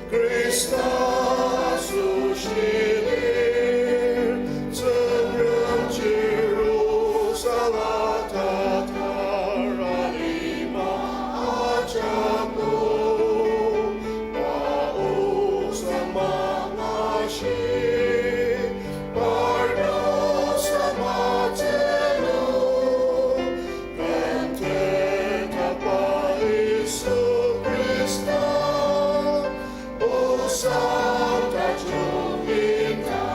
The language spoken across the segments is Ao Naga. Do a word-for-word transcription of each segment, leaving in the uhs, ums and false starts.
Khrista sushilir, Tsüngrem Jerusalem ta tara lima ajak nung, pa osang mangashi, parnosa matsülu, Kümtetba Yisu Khrista, osang tajung minta,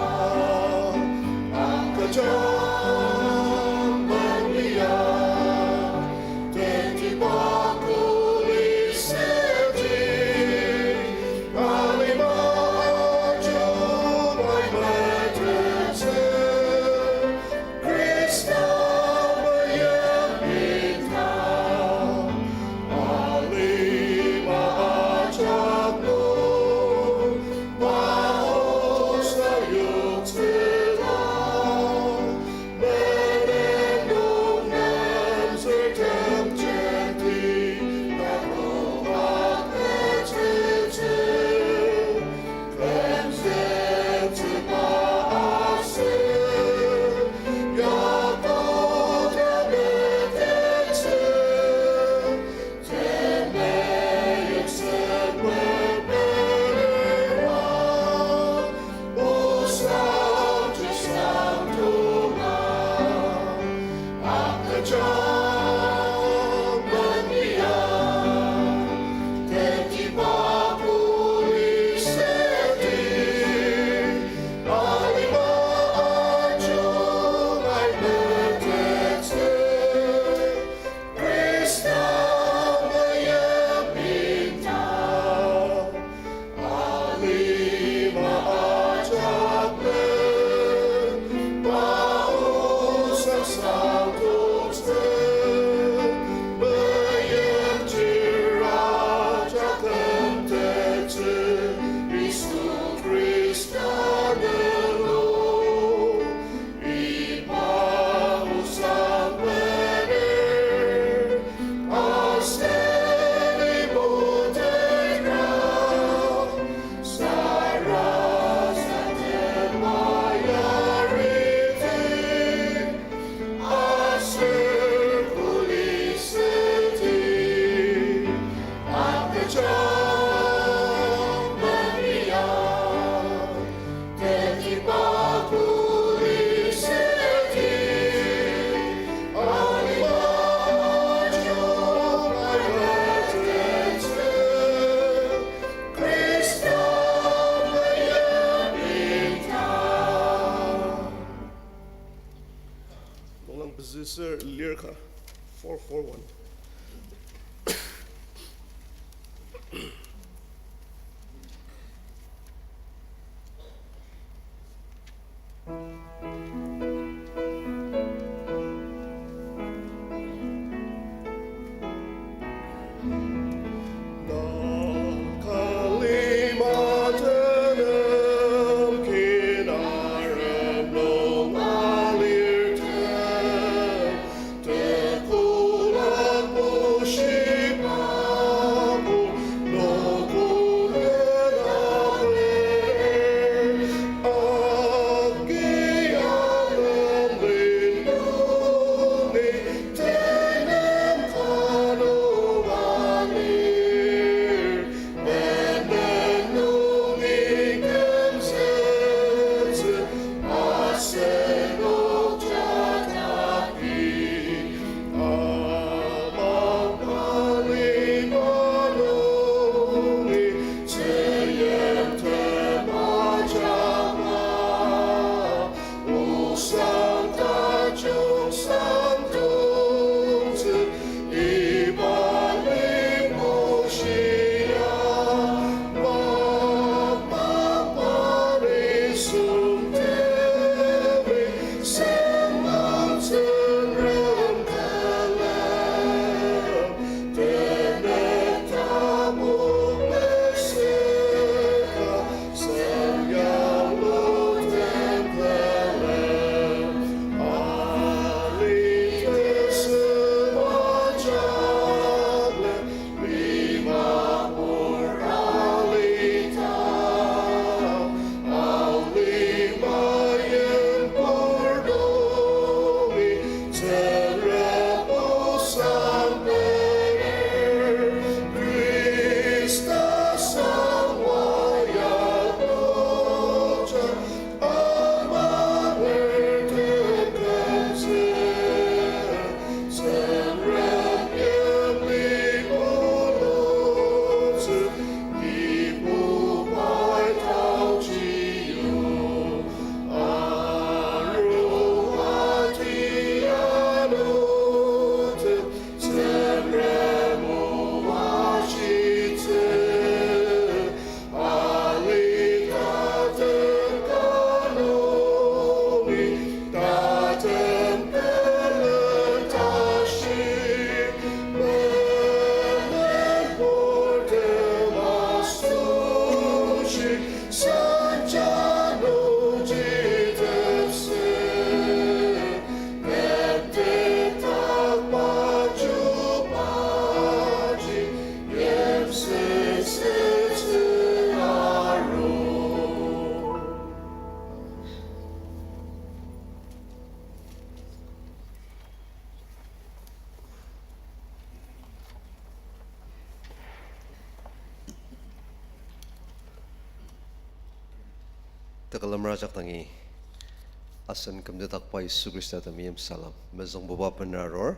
akajang mania, tetiba kuli seti, alima ajung mai metettsü, Khrista meyipinta, alima ajak nung, pa osang yoktsüla, menen nung nem sürtem jenti, takoba ketsütsü. Nunglang pezü ser lir ka, four four one. Tekülem ajak dangi, asen kümtetdakba Yisu Khrista temeim salem mezüngbuba bener arur.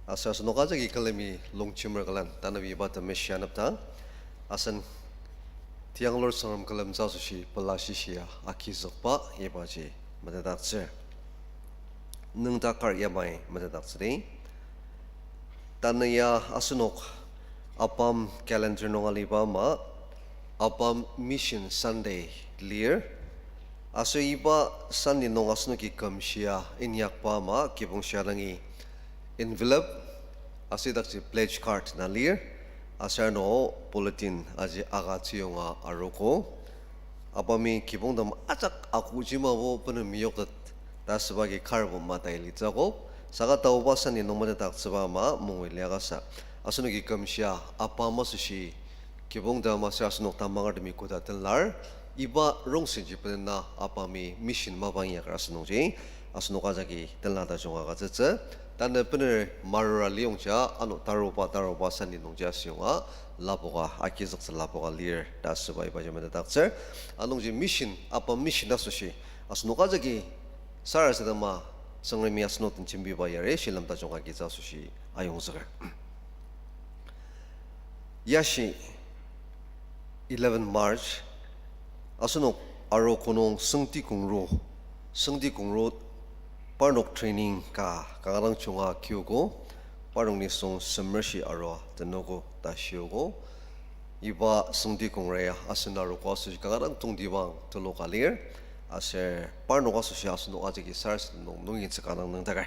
Aser asenok ajaki külemi longjemer külen, tanü iba temeshi anepdang, asen tianglur Tsüngrem külemtsü asoshi pela shishia agizükba ibaji metetdaktsür. Nüngdakar yamai metetdaktsüdi. Tanü ya asenok ABAM calendar nung aliba ama ABAM Mission Sunday lir. Aser iba Sunday nung asenoki kümshia inyakba ama kibong shia dangi envelope, aser idakji pledge card na lir, aser ano bulletin aji agütsüyonga arogo. ABAMi kibongtem ajak akojimabo bener meyoktet ta asüba agi karbo matai litsüogo. Saka taoba Sunday nung metetdaktsüba ama mungui liakasa, asenoki kümshia ABAM asoshi kibongtem aser asenok tamangertemi koda tenlar, iba rongsenji benena ABAMi mission mapang inyaker asünungji asenok ajaki tenla tajung agütsütsü. Tanü bener marura liyongja ano taruba taruba Sunday nungji asüyonga lapoka, agizüktsü lapoka lir ta asüba ibaji metetdaktsür. Anungji mission, ABAM mission asoshi asenok ajaki sarasadema Tsüngremi asenok den jembiba yari shilem tajung agitsü asoshi ayongzüker. Yashi eleven March, asenok arogo nung Süngdi Kongro, Süngdi Kongro parnok training ka kanga dang junga kiogo, parnok nisung semershi arua tenogo ta shiogo. Iba Süngdi Kongro ya asen arogo asoshi kanga dang tongtibang tuluka lir, aser parnok asoshi asenok ajaki sarasadem nung nungi tsüka dang nüngdaker.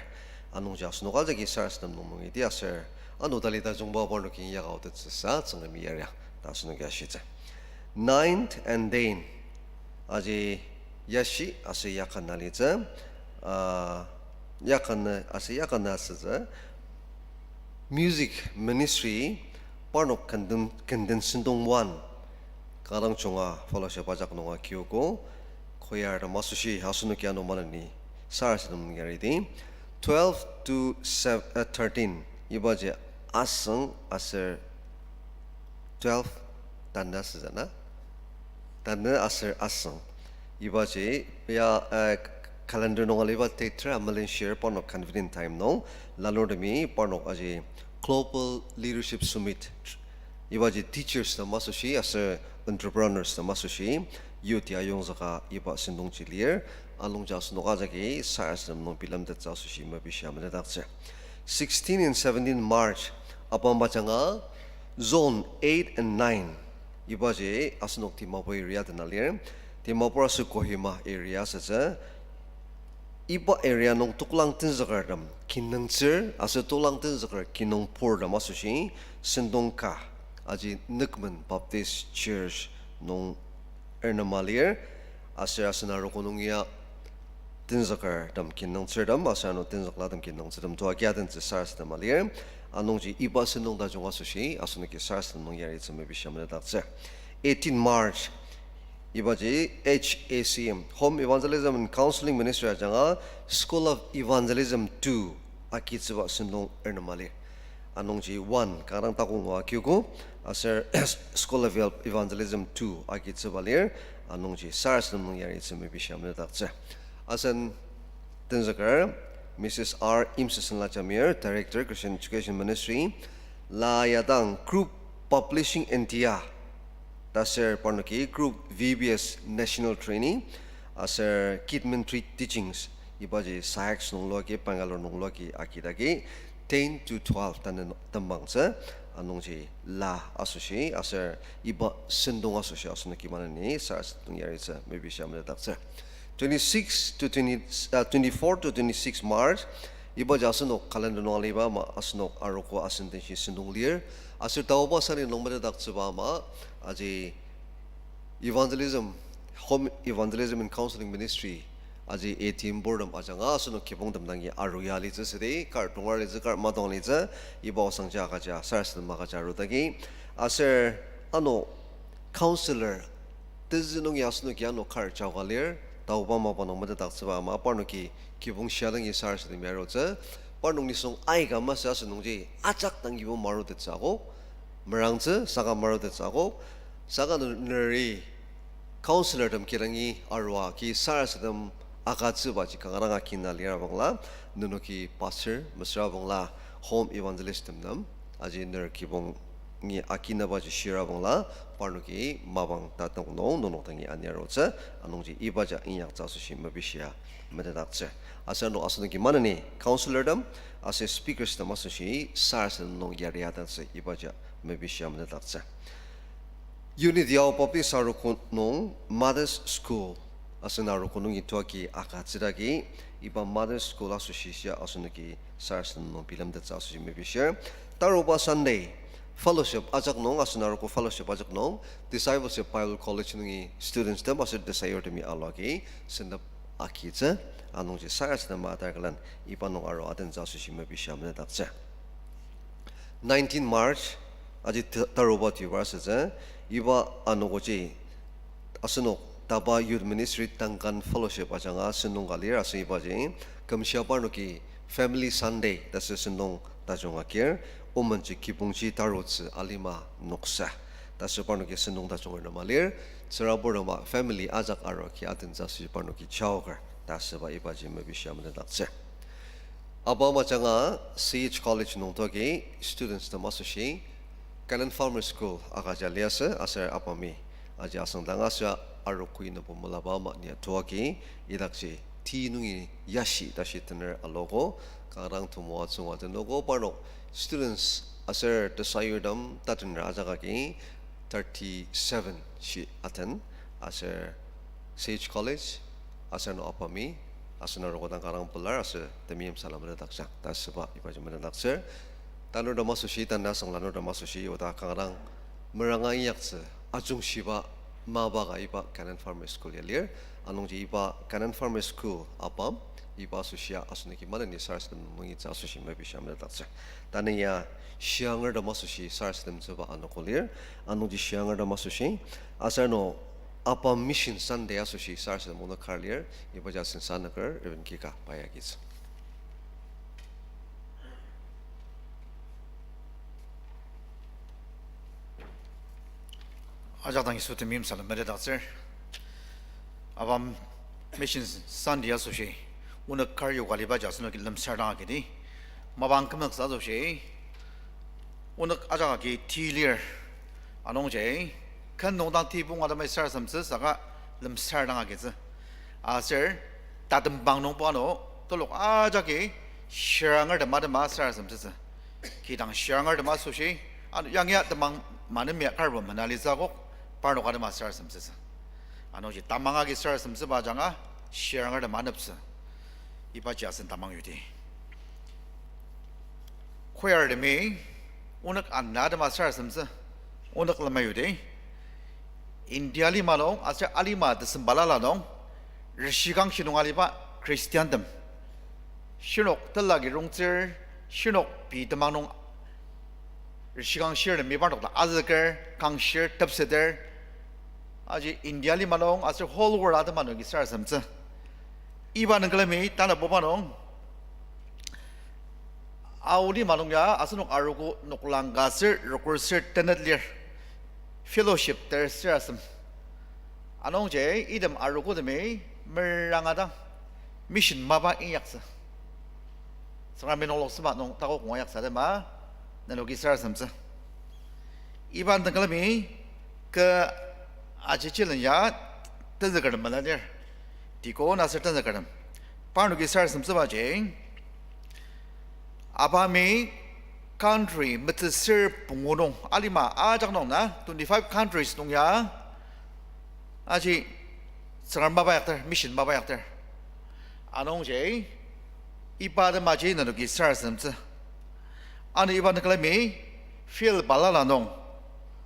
Anungji asenok ajaki sarasadem nung nungidi aser ano tali tajungba parnoki inyaka aotettsüsa Tsüngremi yaria ta asenoki ashitsü. Ninth and ten, aji yashi aser yakana litsü, ah, yakana aser yakana asütsü. Music ministry parnok kenden, kenden sentong one, kanga dang junga fellowship ajak nunga kiogo, choir tem asoshi asenoki ano maneni sarasadem nung yaridi. Twelve to sev-, uh, thirteen, ibaji asüng aser twelve, tanü asütsü na? Tanü aser asüng. Ibaji ya, uh, calendar nung aliba date tera melenshir parnok convenient time nung, lanurtemi parnok aji Global Leadership Summit, ibaji teachers tem asoshi aser entrepreneurs tem asoshi, youth ya ayongzüka iba sentongji lir, anungji asenok ajaki sarasadem nung bilemtettsü asoshi mepishia metetdaktsür. Sixteen and seventeen March, ABAM ajanga Zone eight and nine, ibaji asenok Dimapur area dena lir. Dimapur aser Kohima area asütsü. Iba area nung toklang tenzükertem kinungtsür aser toklang tenzüker kinungpurtem asoshi sentong ka aji Nükmen Baptist Church nung ernema lir, aser asen arogo nung ya tenzükertem kinungtsürtem aser ano tenzüklatem kinungtsürtem to agi adentsü sarasadema lir. Anungji iba sentong tajung asoshi asenoki sarasadem nung yaritsü mepishia metetdaktsür. Eighteen March, ibaji H A C M, Home Evangelism and Counseling Ministry ajanga School of Evangelism two agitsüba sentong ernema lir. Anungji one kanga dang takok nung akiogo, aser School of Evangelism two agitsüba lir, anungji sarasadem nung yaritsü mepishia metetdaktsür. Asen tenzüker, Missus R Imsüsenla Jamir, Director, Christian Education Ministry, la ya dang Group Publishing India, ta aser parnoki Group V B S National Training, aser Kidmin Tre-, Teachings, ibaji SAICS nungluagi, Bangalore nungluagi agidagi, ten to twelve tanü tembangtsü, anungji la asoshi, aser iba sentong asoshi asenoki maneni sarasadem nung yaritsü mepishia metetdaktsür. Twenty-six to twenty, uh, twenty-four to twenty-six March, ibaji asenok calendar nung aliba ama asenok arogo asen denshi sentong lir. Aser taoba Sunday nung metetdaktsüba ama aji evangelism, Home Evangelism and Counseling Ministry, aji A T M board tem ajanga asenok kibongtem dangi aru ya litsü südi, kar tongar litsü, kar madong litsü, iba osangja agüja, sarasadem agüja arudagi. Aser ano counselor, tezü nung ya asenoki ano kar jaoka lir, taoba mapa nung metetdaktsüba ama parnoki kibong shia dangi sarasadem ya arutsü, parnok nisung aika masü asünungji ajak dangibo marutettsü akok, merangtsü saka marutettsü akok, saka nü-, neri Counselortem kidangi arua ki sarasadem agütsübaji kanga dang akina lirabangla, nenoki pastor mesüra bangla home evangelisttem nem, aji ner kibongi akinabaji shira bangla, parnoki mapang tatong nung nenok dangi aniarutsü, anungji ibaji inyaktsü asoshi mepishia metetdaktsür. Aser ano asenoki maneni counselortem, aser speakerstem asoshi sarasadem nung yariataktsü ibaji mepishia metetdaktsür. Unity Ao Baptist Arogo nung Mothers School, asen arogo nungi tuaki agütsüdaki, iba Mothers School asoshi shia asenoki sarasadem nung bilemtettsü asoshi mepishir. Taruba Sunday, fellowship ajak nung, asen arogo fellowship ajak nung, Discipleship Bible College nungi studentstem aser desire temi alagi, sendep akitsü, anungji sarasadema atarkalan, iba nung arua adentsü asoshi mepishia metetdaktsür. Nineteen March, aji ta-, taruba tibar asütsü, iba anogoji asenok taba Youth Ministry Duncan Fellowship ajanga sentong ka lir aser ibaji, kümshia parnoki Family Sunday ta sü sentong tajung akir, omenji kibongji tarutsü alima noksa ta sü parnoki sentong tajunger nem alir, tsüraburtem family ajak arua ki adentsü asoshi parnoki jaoker ta süba ibaji mepishia metetdaktsür. Abam ajanga C H College nung tuaki studentstem asoshi Canaan Farmer School agüja liasü aser abami aji asüngdang aser arogoi nübo mulaba ama nia tuaki idakji ti nungi yashi tashi tener alogo kanga dang temoatsü ngua tenogo parnok students aser desire tem tatener ajak agi thirty-seven shi aten aser C H College aser ano abami asen arogo dang kanga dang pelar aser temeim salem metetdakjang ta süba ibaji metetdaktsür. Tanurtem asoshi, tanü asüng lanurtem asoshi, oda kanga dang meranga inyaktsü ajungshiba mapa ka iba Canaan Farmer School ya lir. Anungji iba Canaan Farmer School abam, iba asoshia asenoki maneni sarasadem nungitsü asoshi mepishia metetdaktsür. Tanü ya shiangertem asoshi sarasademtsüba anogo lir. Anungji shiangertem asoshi, aser ano abam Mission Sunday asoshi sarasadem onok kar lir, ibaji asen sanüker Reverend Kika pa ya agitsü. Ajak dang Yisu temeim salem metetdaktsür. Abam Mission Sunday asoshi onok kar yoka alibaji asenoki lemsar dang agidi. Mapang kümzüktsü asoshi onok ajak agi ti lir. Anungji, ken nung dang ti punga tamai sarasademtsü saka lemsar dang agitsü. Aser tatembang nungbo ano telok ajaki shirangertem atema sarasademtsütsü. Kidang shirangertem asoshi, ano yangi ya temang manemi ya karbo menalitsü akok, parnok atema sarasademtsütsü. Anungji tamang agi sarasademtsüba ajanga shirangertem aneptsü. Ibaji asen tamang yudi. Choirtemi onok ana atema sarasademtsü, onok lema yudi. India lima nung aser alima tesem balala nung, rishikangshi nung aliba Christiantem, shinok tela ki rongtsür, shinok pei temang nung rishikangshirtemi parnok ta azüker, kangshir, tepseter. Aji India lima nung aser whole world atema nung ki sarasademtsü. Iba nung külemi tanabuba nung Ao lima nung ya asenok arogo noklang ka ser rokur ser tenet lir. Fellowship ter sarasadem. Anungji item arogotemi meranga dang mission mapa inyaktsü. Sangami nunglok sema nung takok ngua yaksa tema, nenoki sarasademtsü. Iba nung külemi kü ajijilen ya tenzükertem mena lir. Deacon aser tenzükertem, parnoki sarasademtsübaji, abami country metsüsür pungu nung, alima ajak nung na twenty-five countries nung ya, aji Tsüngrem mapa yakter, mission mapa yakter. Anungji, iba temaji nenoki sarasademtsü. Ano iba nung külemi field balala nung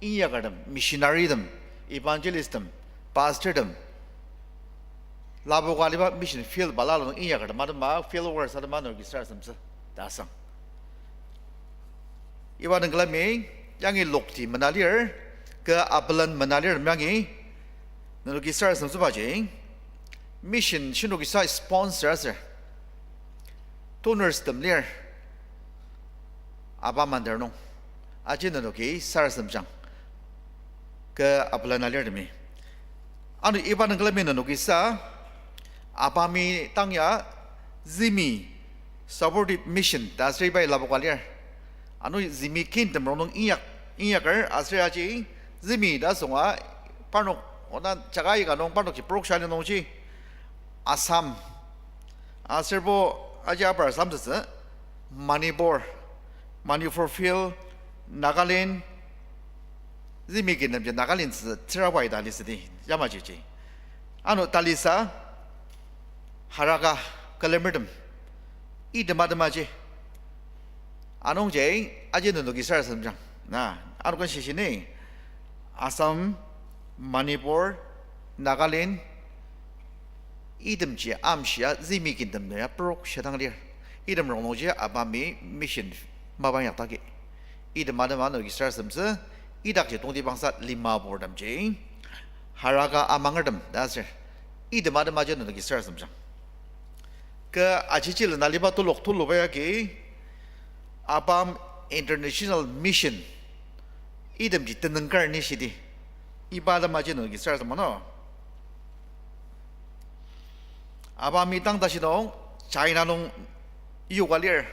inyakertem, missionarytem, evangelisttem, pastortem, lapoka aliba mission field balala nung inyakertem atema, field workers atema nenoki sarasademtsü ta asang. Iba nung külemi yangi lokti mena lir, kü apelen mena lir yangi, nenoki sarasademtsübaji, mission shinokisa sponsor aser donorstem lir, aba mander nung, aji nenoki sarasademjang, kü apelen alirtemi. Ano iba nung külemi nenoki sa, ABAM-i tang ya Zimi Supportive Mission ta aser iba lapoka lir. Ano Zimi kingdom rongnung inyak, inyaker aser aji Zimi ta asünga parnok, oda jaga aika nung parnokji purokshia li nungji Assam, aserbo aji apar Assam tsütsü, Manipur, Manipur feel, Nagaland, Zimi kingdomji Nagaland tsü tsürabai ta lisüdi, yamaji ji. Ano talisa, haraka, külemertem, item atemaji. Anungji, aji nenoki sarasademjang. Na, ano ken shishini, Assam, Manipur, Nagaland, itemji amshia Zimi kingdom nung ya purokshia dang lir. Item rongnungji ABAM-i mission mapa inyakdaki. Item atema nenoki sarasademtsü, idakji tongtibangsa Dimapurtemji, haraka amangertem ta aser, item atemaji nenoki sarasademjang. Kü achichi lena liba telok tuluba yagi, ABAM International Mission, itemji tenüng kar ni shidi, iba atemaji nenoki sarasadema no. ABAM-i tang tashi nung China nung yoka lir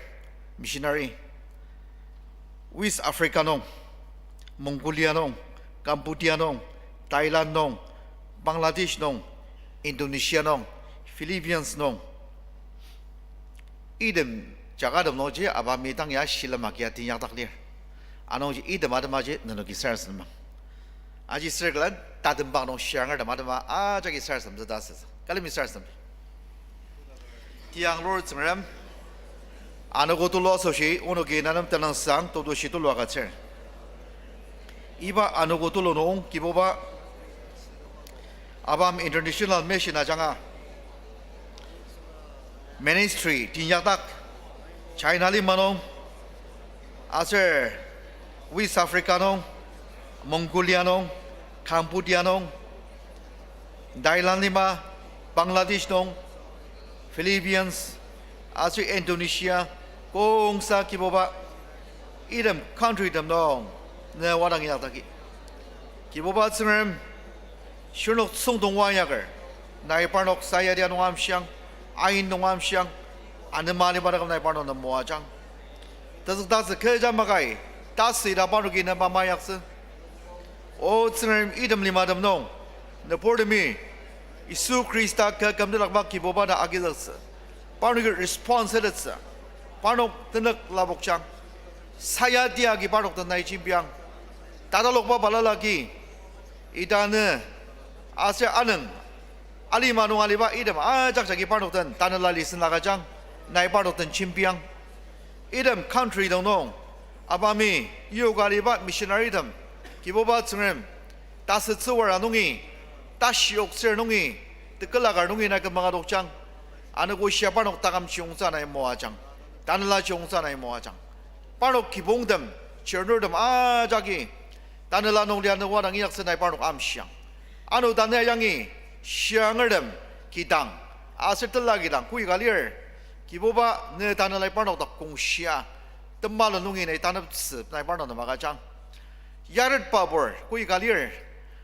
missionary. West Africa nung, Mongolia nung, Cambodia nung, Thailand nung, Bangladesh nung, Indonesia nung, Philippines nung, item jagatem nungji ABAM-i tang ya shilem agia teinyakdak lir. Anungji item atemaji nenoki sarasademang. Aji circle-a tatembang nung shirangertem atema ajaki sarasademtsü ta asütsü. Külemi sarasadem. Tiyanglur Tsüngrem, anogo tulu asoshi onoki na nem tenüngsang tetushi tulu agütsür. Iba anogo tulu nung Kibuba, ABAM International Mission ajanga ministry teinyakdak, China lima nung, aser West Africa nung, Mongolia nung, Cambodia nung, Thailand lima, Bangladesh nung, Philippines, aser Indonesia, kongsa Kibuba, item countrytem nung ne wadang inyakdaki. Kibuba Tsüngrem, shirnok tsüngdong wa inyaker, nai parnok sayadi nung amshiang, ain nung amshiang, anema aliba taküm nai parnok nem moajang. Tezüktatsü kecha makai, tasü ita parnoki ne mamayaktsü. O Tsüngrem, item limatem nung, nüburtemi Yisu Khrista kü kümdakba Kibuba ta agizüktsü. Parnoki response etettsü. Parnok tenük lapokjang. Sayadi agi parnok den nai jembiang. Tatalokba balala agi, ita ne, aser anüng, alima nung aliba item ajak jagi parnok den tanela lesson agüjang, nai parnok den jembiang. Item country dang nung, ABAM-i yoka aliba missionarytem, Kibuba Tsüngrem, tasütsüwara nungi, tashi oktsür nungi, tekülakar nungi nai kümanga adokjang. Anogo shia parnok taküm chiyongtsü nai moajang, tanela chiyongtsü nai moajang. Parnok kibongtem, chirnurtem ajaki, tanela nung lia ne wadang inyaktsü nai parnok amshiang. Ano tanü yangi, shiangertem, kidang, aser tela kidang, koika lir, Kibuba ne tanelai parnok dak kongshia, temala nungi nai taneptsü nai parnok nem agüjang. Yaret babur, koika lir,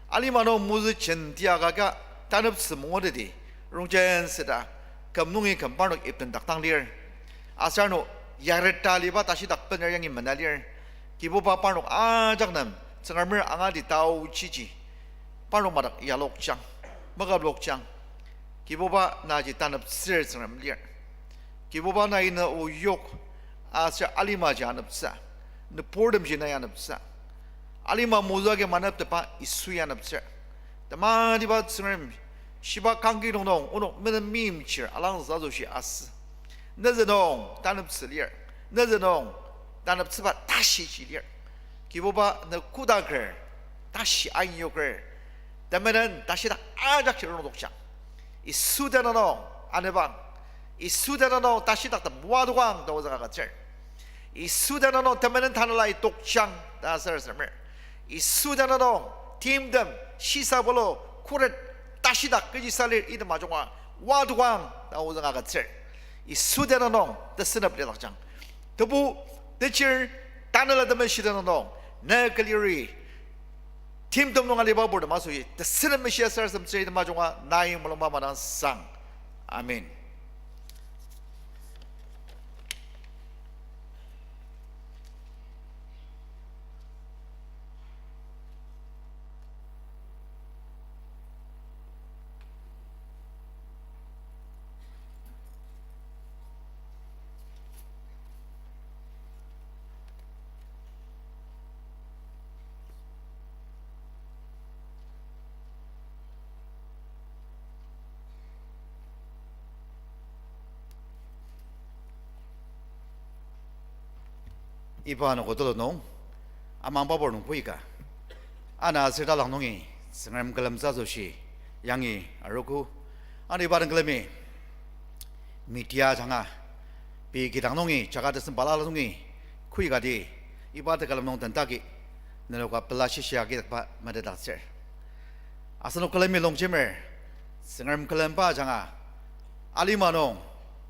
alima nung mozü jenti agüka taneptsü mongoteti, rongjen süta, küm nungi küm parnok ipten dakdang lir. Aser ano yareta aliba tashidak bener yangi mena lir. Kibuba parnok ajak nem, Tsüngremer angati taochiji, parnok madak yalokjang, makaplokjang. Kibuba naji taneptsür Tsüngrem lir. Kibuba nai ne o yok, aser alimaji aneptsü, nüburtemji nai aneptsü. Alima mozü agi maneptepa Yisu ya aneptsür. Tematiba Tsüngrem, shiba kangki nung nung onok menem meimchir alangzüka asoshi asü. Nezü nung taneptsü lir, nezü nung taneptsüba tashiji lir. Kibuba ne kodaker, tashi ain yoker, temenen tashidak ajak shirnok tokjang. Yisu tenüng nung anepang, Yisu tenüng nung tashidaktem wadokang ta ozüng agütsür. Yisu tenüng nung temenen tanelai tokjang ta sarasademer. Yisu tenüng nung timtem, shisabulu, khuret, tashidak kechisa lir item ajunga wadokang ta ozüng agütsür. Yisu tenüng nung tesünep lidakjang. Tebu, techir, tanela temeshi tenüng nung ne küliri Timtem nung aliba purtem asü, tesünem meshia sarasademtsü item ajunga nai mulungba madang sang. Amen. Iba anogo tulu nung, amangba pur nung puika. Ana sür talang nungi, Tsüngrem külemtsü asoshi, yangi arogo. Ani iba den külemi, media ajanga, pei kidang nungi, jaka tesem balala nungi, kuikati, iba tekülem nung tentaki, nenoka pela shishia kidakba metetdaktsür. Asenok külemi longjemer, Tsüngrem külemba ajanga, alima nung,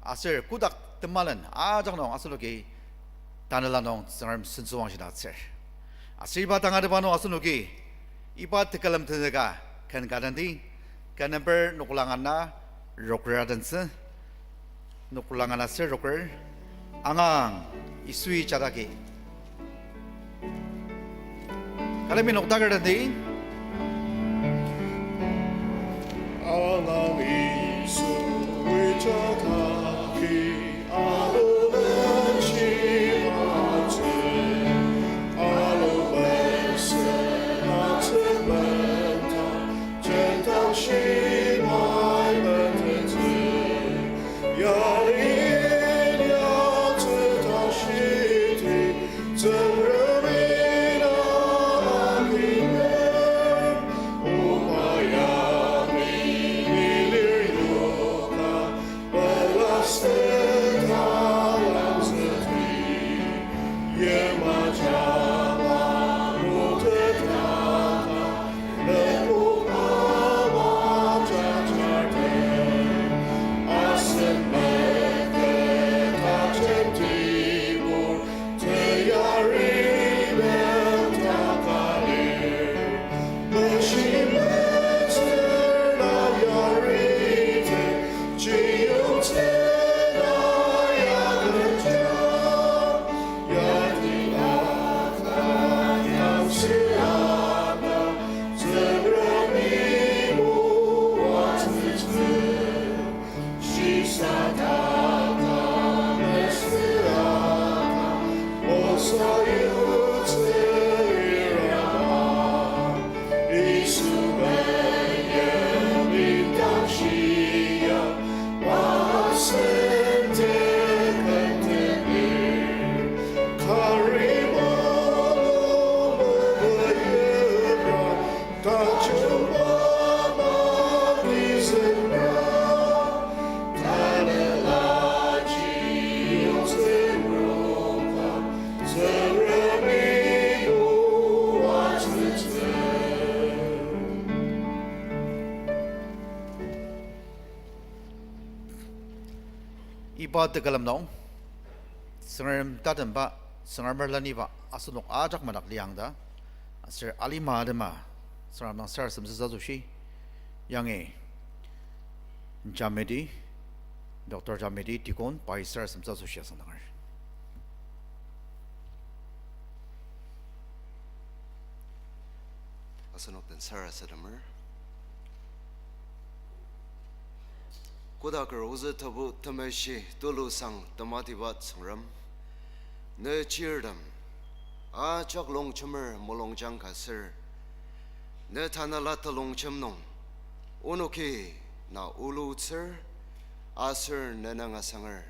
aser kotak temalen ajak nung asenoki tanela nung Tsüngrem sentsüwangshidaktsür. Aser iba tangatetba nung asenoki iba tekülem tenüka ken ka tendi, ken number noklang ana roker adentsü, noklang ana ser roker, Angang Yisui jadagi. Külemi noktaker tendi. Angang Yisui jadagi, alumen shimatsü, alumen sen atsü menta, jentang shimai metettsü. Yarin yatsü tashi ti, Tsüngremi na akimer, oba yangi milir yoka, pelasü talangzüti, yamaja ma mutetaka, Iba tekülem nung, Tsüngrem tatemba, Tsüngrem leniba, asenok ajak madak liang ta, aser alima atema, Tsüngrem dang sarasademtsü asoshi, yangi, Jamidi, Doctor Jamidi, Deacon, pai sarasademtsü asoshi asüngdanger. Asenok den sarasademer. Kodaker ozü Tebu temeshi tulusang tematiba Tsüngrem, ne chirtem ajak longjemer mulungjang ka sür, ne tanela telongjem nung onoki na ulutsür, aser ne nang asanger.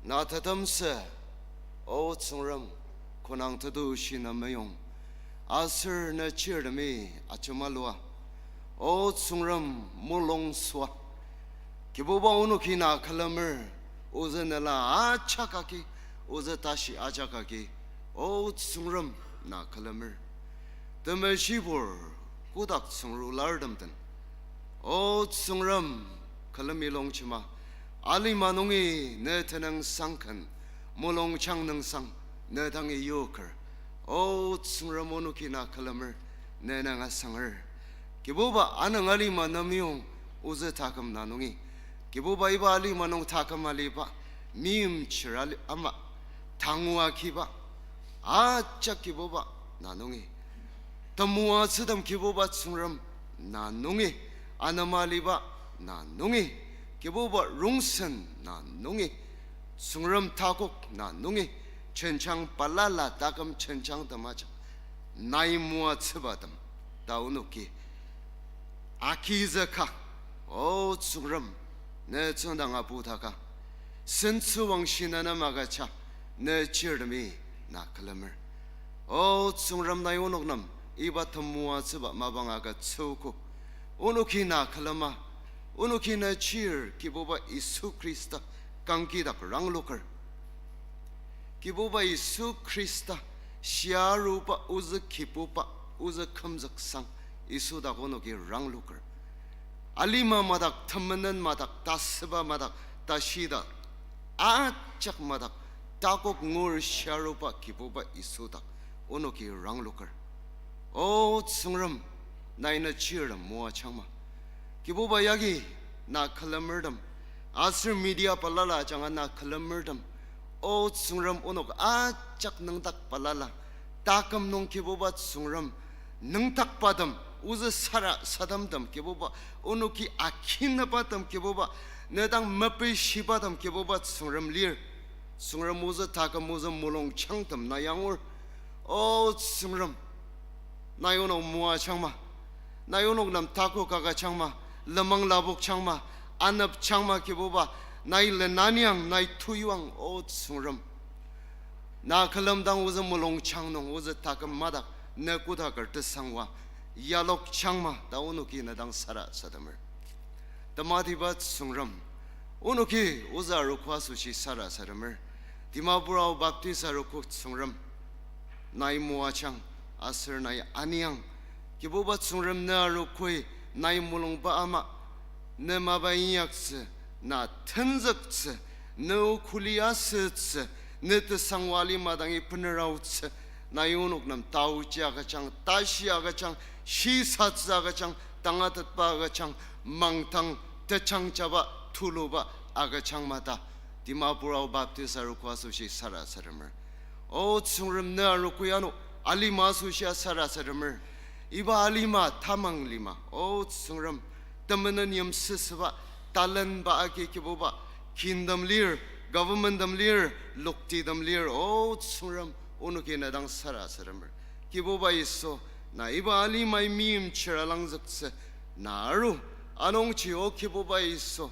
Na tetemsü, O Tsüngrem, konang tetushi na meyong, aser ne chirtemi ajemalua, O Tsüngrem, mulung süa. Kibuba, onoki na külemer, ozü nela ajak agi, ozü tashi ajak agi, O Tsüngrem, na külemer. Temeshibur kotak tsüngrulartem den, O Tsüngrem, külemi longjema, alima nungi ne tenüngsang ken, mulungjang nüngsang ne dangi yoker. O Tsüngrem, onoki na külemer, ne nanga sanger. Kibuba, anüng alima nemyong ozü taküm na nungi. Kibuba, iba alima nung taküm aliba, meimchir ali ama, tangua kiba, ajak Kibuba na nungi. Temoatsütem Kibuba Tsüngrem na nungi, anema aliba na nungi, Kibuba rongsen na nungi, Tsüngrem takok na nungi, jenjang balala taküm jenjang temaja, nai moatsübatem ta onoki agizüka, O Tsüngrem, ne tsüngdang apudaka, sentsüwangshi na nem agüja, ne chirtemi na külemer. O Tsüngrem, nai onok nem iba temoatsüba mapang agütsüogo. Onoki na külema, onoki na chir Kibuba Yisu Khrista kangkidak rangloker. Kibuba Yisu Khrista, shiaruba ozü kibuba, ozü kümzüksang, Yisu dak onoki rangloker. Alima madak, temenen madak, tasüba madak, tashida, ajak madak, takok ngur shiaruba Kibuba Yisu dak onoki rangloker. O Tsüngrem, nai na chirtem moajangma. Kibuba yagi na külemertem, aser media balala ajanga na külemertem, O Tsüngrem, onok ajak nüngdak balala, taküm nung Kibuba Tsüngrem, nüngdakbatem, ozü sarasademtem Kibuba, onoki akinebatem Kibuba, ne dang mepishibatem Kibuba Tsüngrem lir. Tsüngrem, ozü taküm, ozü mulungjangtem na angur. O Tsüngrem, nai onok moajangma, nai onok nem takok agüjangma, lenmang lapokjangma, anepjangma Kibuba, nai lenaniang, nai tuyuang, O Tsüngrem. Na külemdang ozü mulungjang nung, ozü taküm madak, ne kodaker tesangwa, yalokjangma ta onoki ne dang sarasademer. Tematiba Tsüngrem, onoki ozü arogo asoshi sarasademer. Dimapur Ao Baptist Arogo Tsüngrem, nai moajang, aser nai aniang. Kibuba Tsüngrem, ne arogoi nai mulungba ama, ne mapa inyaktsü, na tenzüktsü, ne o kuli asütsü, ne tesangwa lima dangi bener aotsü, nai onok nem taoji agüjang, tashi agüjang, shisatsü agüjang, tangatetba agüjang, mangdang tejangjaba tuluba agüjangma ta Dimapur Ao Baptist Arogo asoshi sarasademer. O Tsüngrem, ne arogoi ano alima asoshia sarasademer. Iba alima tamang lima, O Tsüngrem, temenen yimsüsüba, talentba agi Kibuba, kingdom lir, governmenttem lir, loktitem lir, O Tsüngrem, onoki ne dang sarasademer. Kibuba Yisu, na iba alimai meimchir alangzüktsü, na aru, anungji O Kibuba Yisu,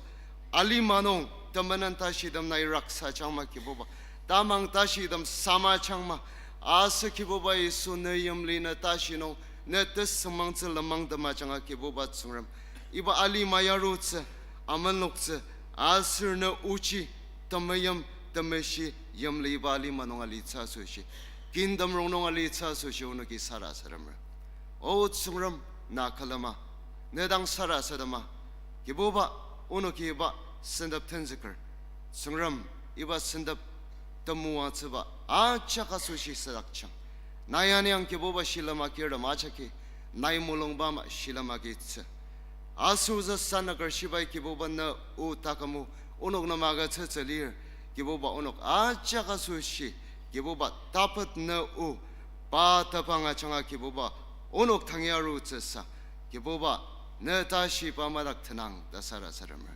alima nung temenen tashitem nai raksajangma Kibuba, tamang tashitem samajangma, aser Kibuba Yisu, ne yimli, ne tashi nung, ne tesüngmangtsü lenmangtem ajanga Kibuba Tsüngrem, iba alima yarutsü, amenloktsü, aser ne ochi, temeim, temeshi, yimli iba alima nung alitsü asoshi, kingdom rongnung alitsü asoshi onoki sarasademer. O Tsüngrem, na külema, ne dang sarasadema, Kibuba, onoki iba sentep tenzüker. Tsüngrem, iba sentep temoatsüba ajak asoshi südakjang. Nai aniang Kibuba shilem agirtem ajaki, nai mulungba ama shilem agitsü. Aser ozü sanaker shibai Kibuba, ne o takümu, onok nem agütsütsü lir, Kibuba, onok ajak asoshi, Kibuba, tapet ne o, pa tepang ajanga Kibuba, onok tangi arutsüsa, Kibuba, ne tashiba madak tenang ta sarasademer.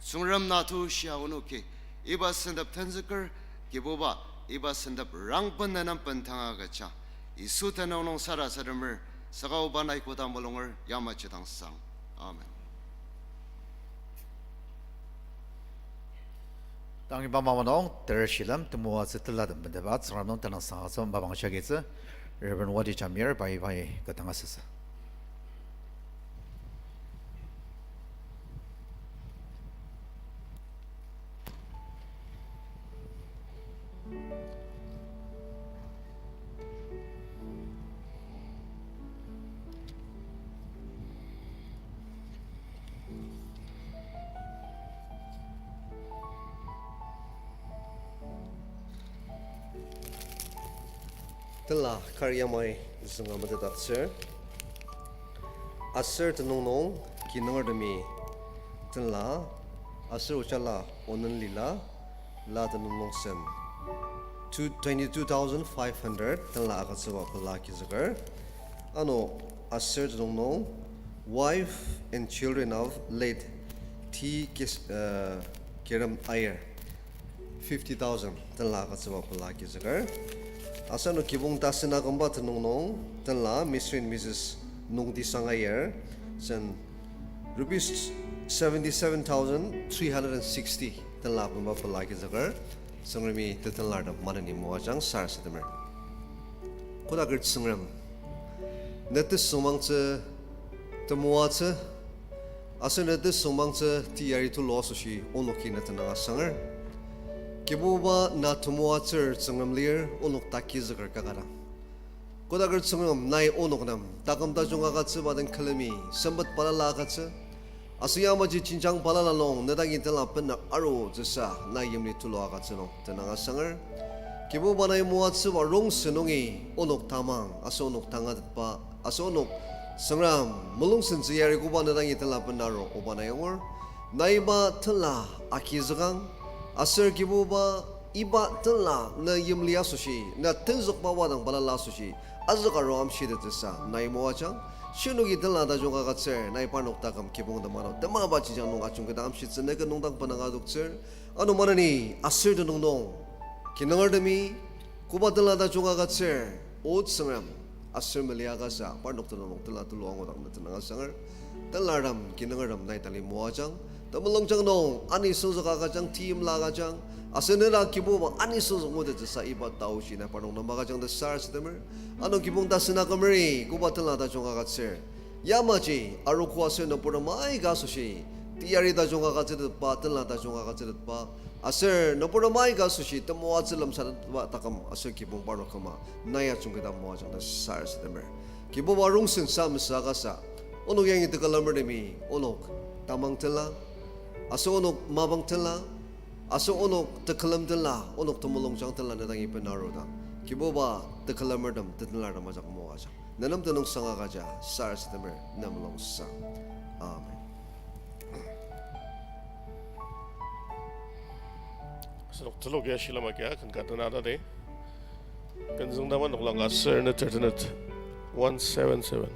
Tsüngrem, na tushia onoki iba sentep tenzüker, Kibuba, iba sentep rangben ne nem bendanga agüja, Yisu tenüng nung sarasademer, saka oba nai koda mulunger yamaji dang sang. Amen. Tang iba mapang nung, ter shilem temoatsü telatem bendeba Tsüngrem nung tenüngsang asem mapang shagitsü, Reverend Wadi Jamir, pai pai kü dang asüsa. Tela kar yamai zünga metetdaktsür. Aser tenüng nung kinungertemi tenla, aser ojala onen lila, la tenüng nung sen two, twenty-two thousand five hundred tenla agütsüba pela agizüker. Ano aser tenüng nung, wife and children of late T. Kes-, uh, Kerem Aier, fifty thousand tenla agütsüba pela agizüker. Aser ano kibong tasen akümba tenüng nung tenla Mister and Missus Nungti Sangaier, sen rupees seventy-seven thousand three hundred and sixty tenla akümba pela agizüker. Tsüngremi tetenlartem maneni moajang, sarasademer. Kodaker Tsüngrem, ne tesüngmangtsü temoatsü, aser ne tesüngmangtsü teyari tulu asoshi onoki ne tenüng asanger. Kibuba, na temoatsür Tsüngrem lir, onok takizüker kakadang. Kodaker Tsüngrem, nai onok nem taküm tajung agütsüba den külemi sempet balala agütsü, aser yamaji jenjang balala nung ne dangi tenla bena arutsüsa nai yimli tulu agütsü nung tenüng asanger. Kibuba, nai moatsüba rongsen nungi onok tamang aser onok tangatetba aser onok Tsüngrem mulung sentsü yari koba ne dangi tenla bena aru oba nai angur. Nai iba tenla agizükang, aser Kibuba, iba tenla ne yimli asoshi, na tenzükba wadang balala asoshi azüka aru amshitettsüsa nai moajang. Shinoki tenla tajung agütsür, nai parnok taküm kibong temano temaba jenjang nung ajungketa amshitsü ne ken nungdang bena adoktsür. Ano maneni aser tenüng nung kinungertemi koba tenla tajung agütsür, O Tsüngrem, aser meliakasa parnok tenüng nung tenla tulu angudang ne tenüng asanger. Tenlartem kinungertem nai tali moajang, temulungjang nung ani süngzük agüjang, teimla agüjang, aser nena Kibuba ani süngzük ngutettsüsa iba taoshi nai parnok nem agüjang ta sarasademer. Ano kibong tasen akümeri koba tenla tajung agütsür, yamaji arogo aser nüburtem aika asoshi teyari tajung agütsütetba, tenla tajung agütsütetba, aser nüburtem aika asoshi temoatsü lemsatetba taküm aser kibong parnok küma nai ajungketa moajang ta sarasademer. Kibuba, rongsen sa mesü akasa, onok yangi tekülemertemi onok tamang tenla, aser onok mapang tenla, aser onok tekülem tenla, onok temulungjang tenla ne dangi bena arudang, Kibuba, tekülemertem tetenlartem ajak moajang. Ne nem tenüngsang agüja sarasademer, ne mulungsang. Amen. Asenok telok ya shilem agia ken ka tena tadi. Ken züngdama noklang ka ser ne tertenet one seven seven.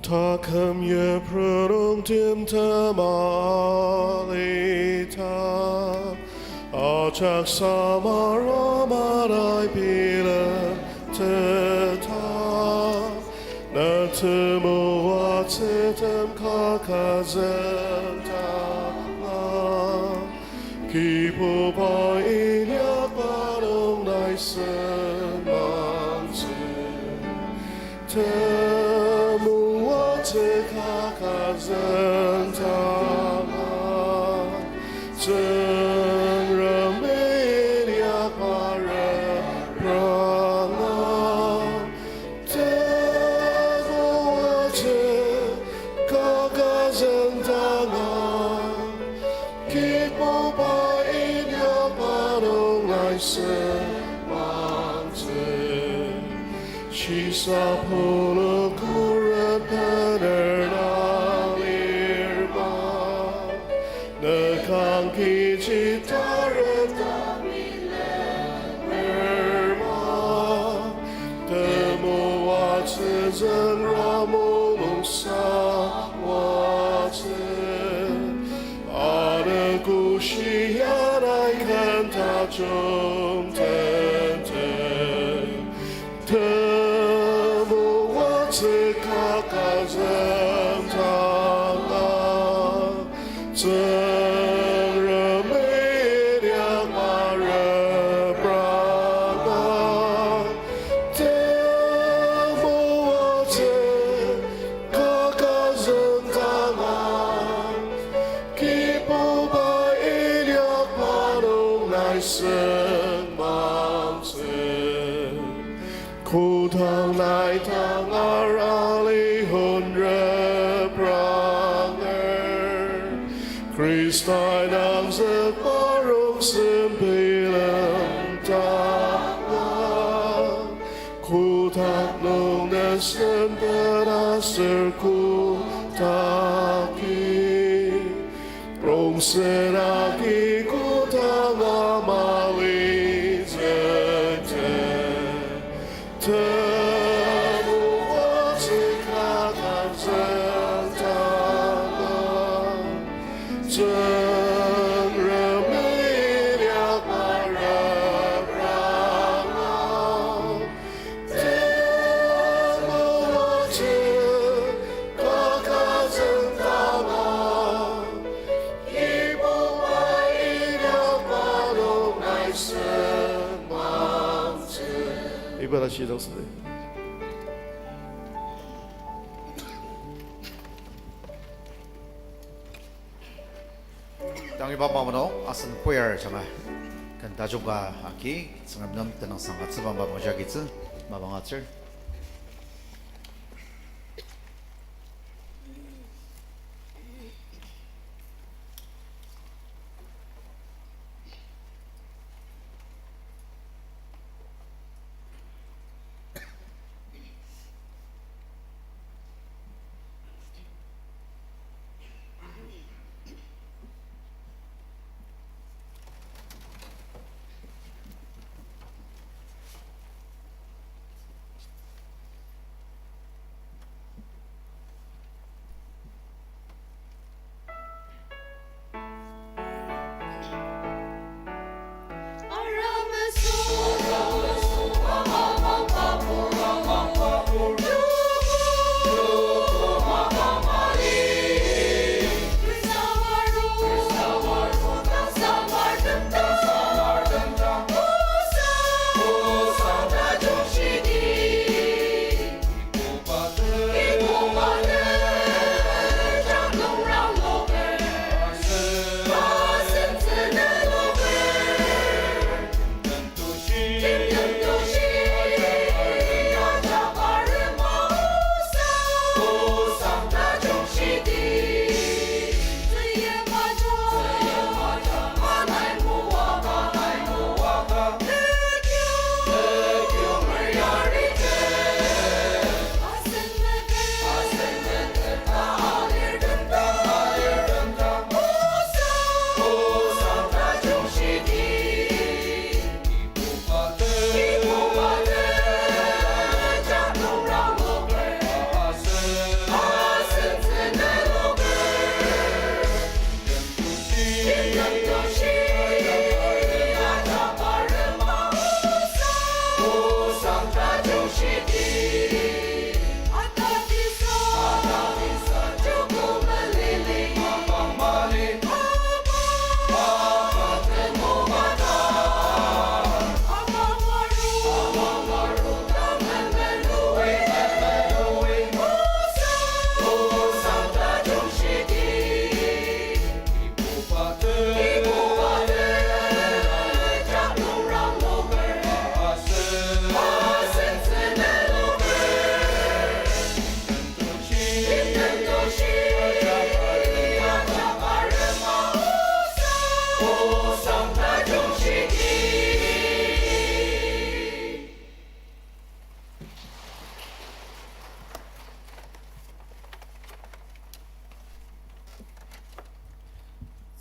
Taküm yiprunung timtem alita, ajak samara manai bilekteta, na temoatsütem kaka züngdanga. Kibuba inyakba nung nai senmangtsü, temoatsü kaka züngdanga. Tsüngrem inyakba repranga, temoatsü kaka züngdanga. Kibuba inyakba nung nai senmangtsü, shisa pulu khuret bener na lirba. Nekang kechi taret ta milemerba, temoatsü züngra mulungsa watsü, anogo shia nai ken tajung tenten. Temoatsü kaka züngdanga, Tsüngrem inyakba repranga. Temoatsü kaka züngdanga, Kibuba inyakba nung nai senmangtsü. Kodang nai tangar ali honre Khrista nangzükba rongsen bilem tanga, kotak nung nesen peta ser kotaki, rongsen agi kotanga mali zete. Temoatsü kakang zentanga, Tsüngremi inyakba repranga. Temoatsü kakang zentanga, Kibuba inyakba nung naisen mangtsü. Iba ta shidang südi. Tang iba mapang nung asen choir ajanga ken tajung ka agi, Tsüngrem nem tenüngsang agütsüba mapang jagi tsü, mapang atsür.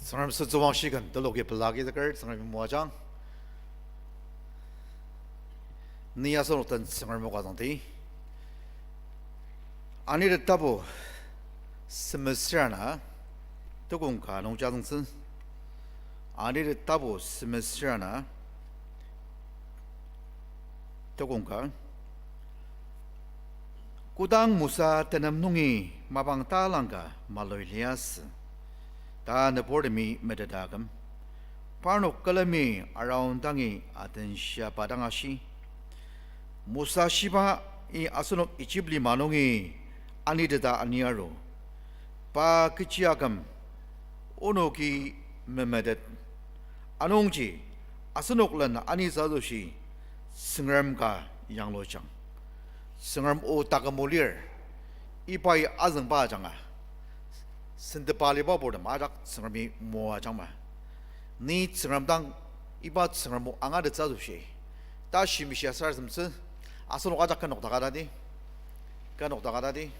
Tsüngrem sütsüwangshi ken teloki pelagi teker Tsüngremi moajang. Ni asenok den Tsüngrem o ka zangdi. Anir tapu semesür ana, tukong ka nungji azüngtsü. Anir tapu semesür ana, tukong ka. Kodang Mosa tenem nungi mapang talangka maloi liasü, ta nüburtemi meteta aküm. Parnok külemi Aron dangi atenshia pa dang ashi, Mosa shibai asenok Ijip lima nungi aniteta ani aru. Pa kechi aküm onoki memetet. Anungji asenok len anitsü asoshi Tsüngrem ka yanglujang. Tsüngrem o taküm o lir, ibai azüngba ajanga Sentepa aliba purtem ajak Tsüngremi moajangma. Ni Tsüngrem dang iba Tsüngrem o angatettsü asoshi, ta shimishia sarasademtsü, asenok ajak kü nokdaka tati. Kü nokdaka tati.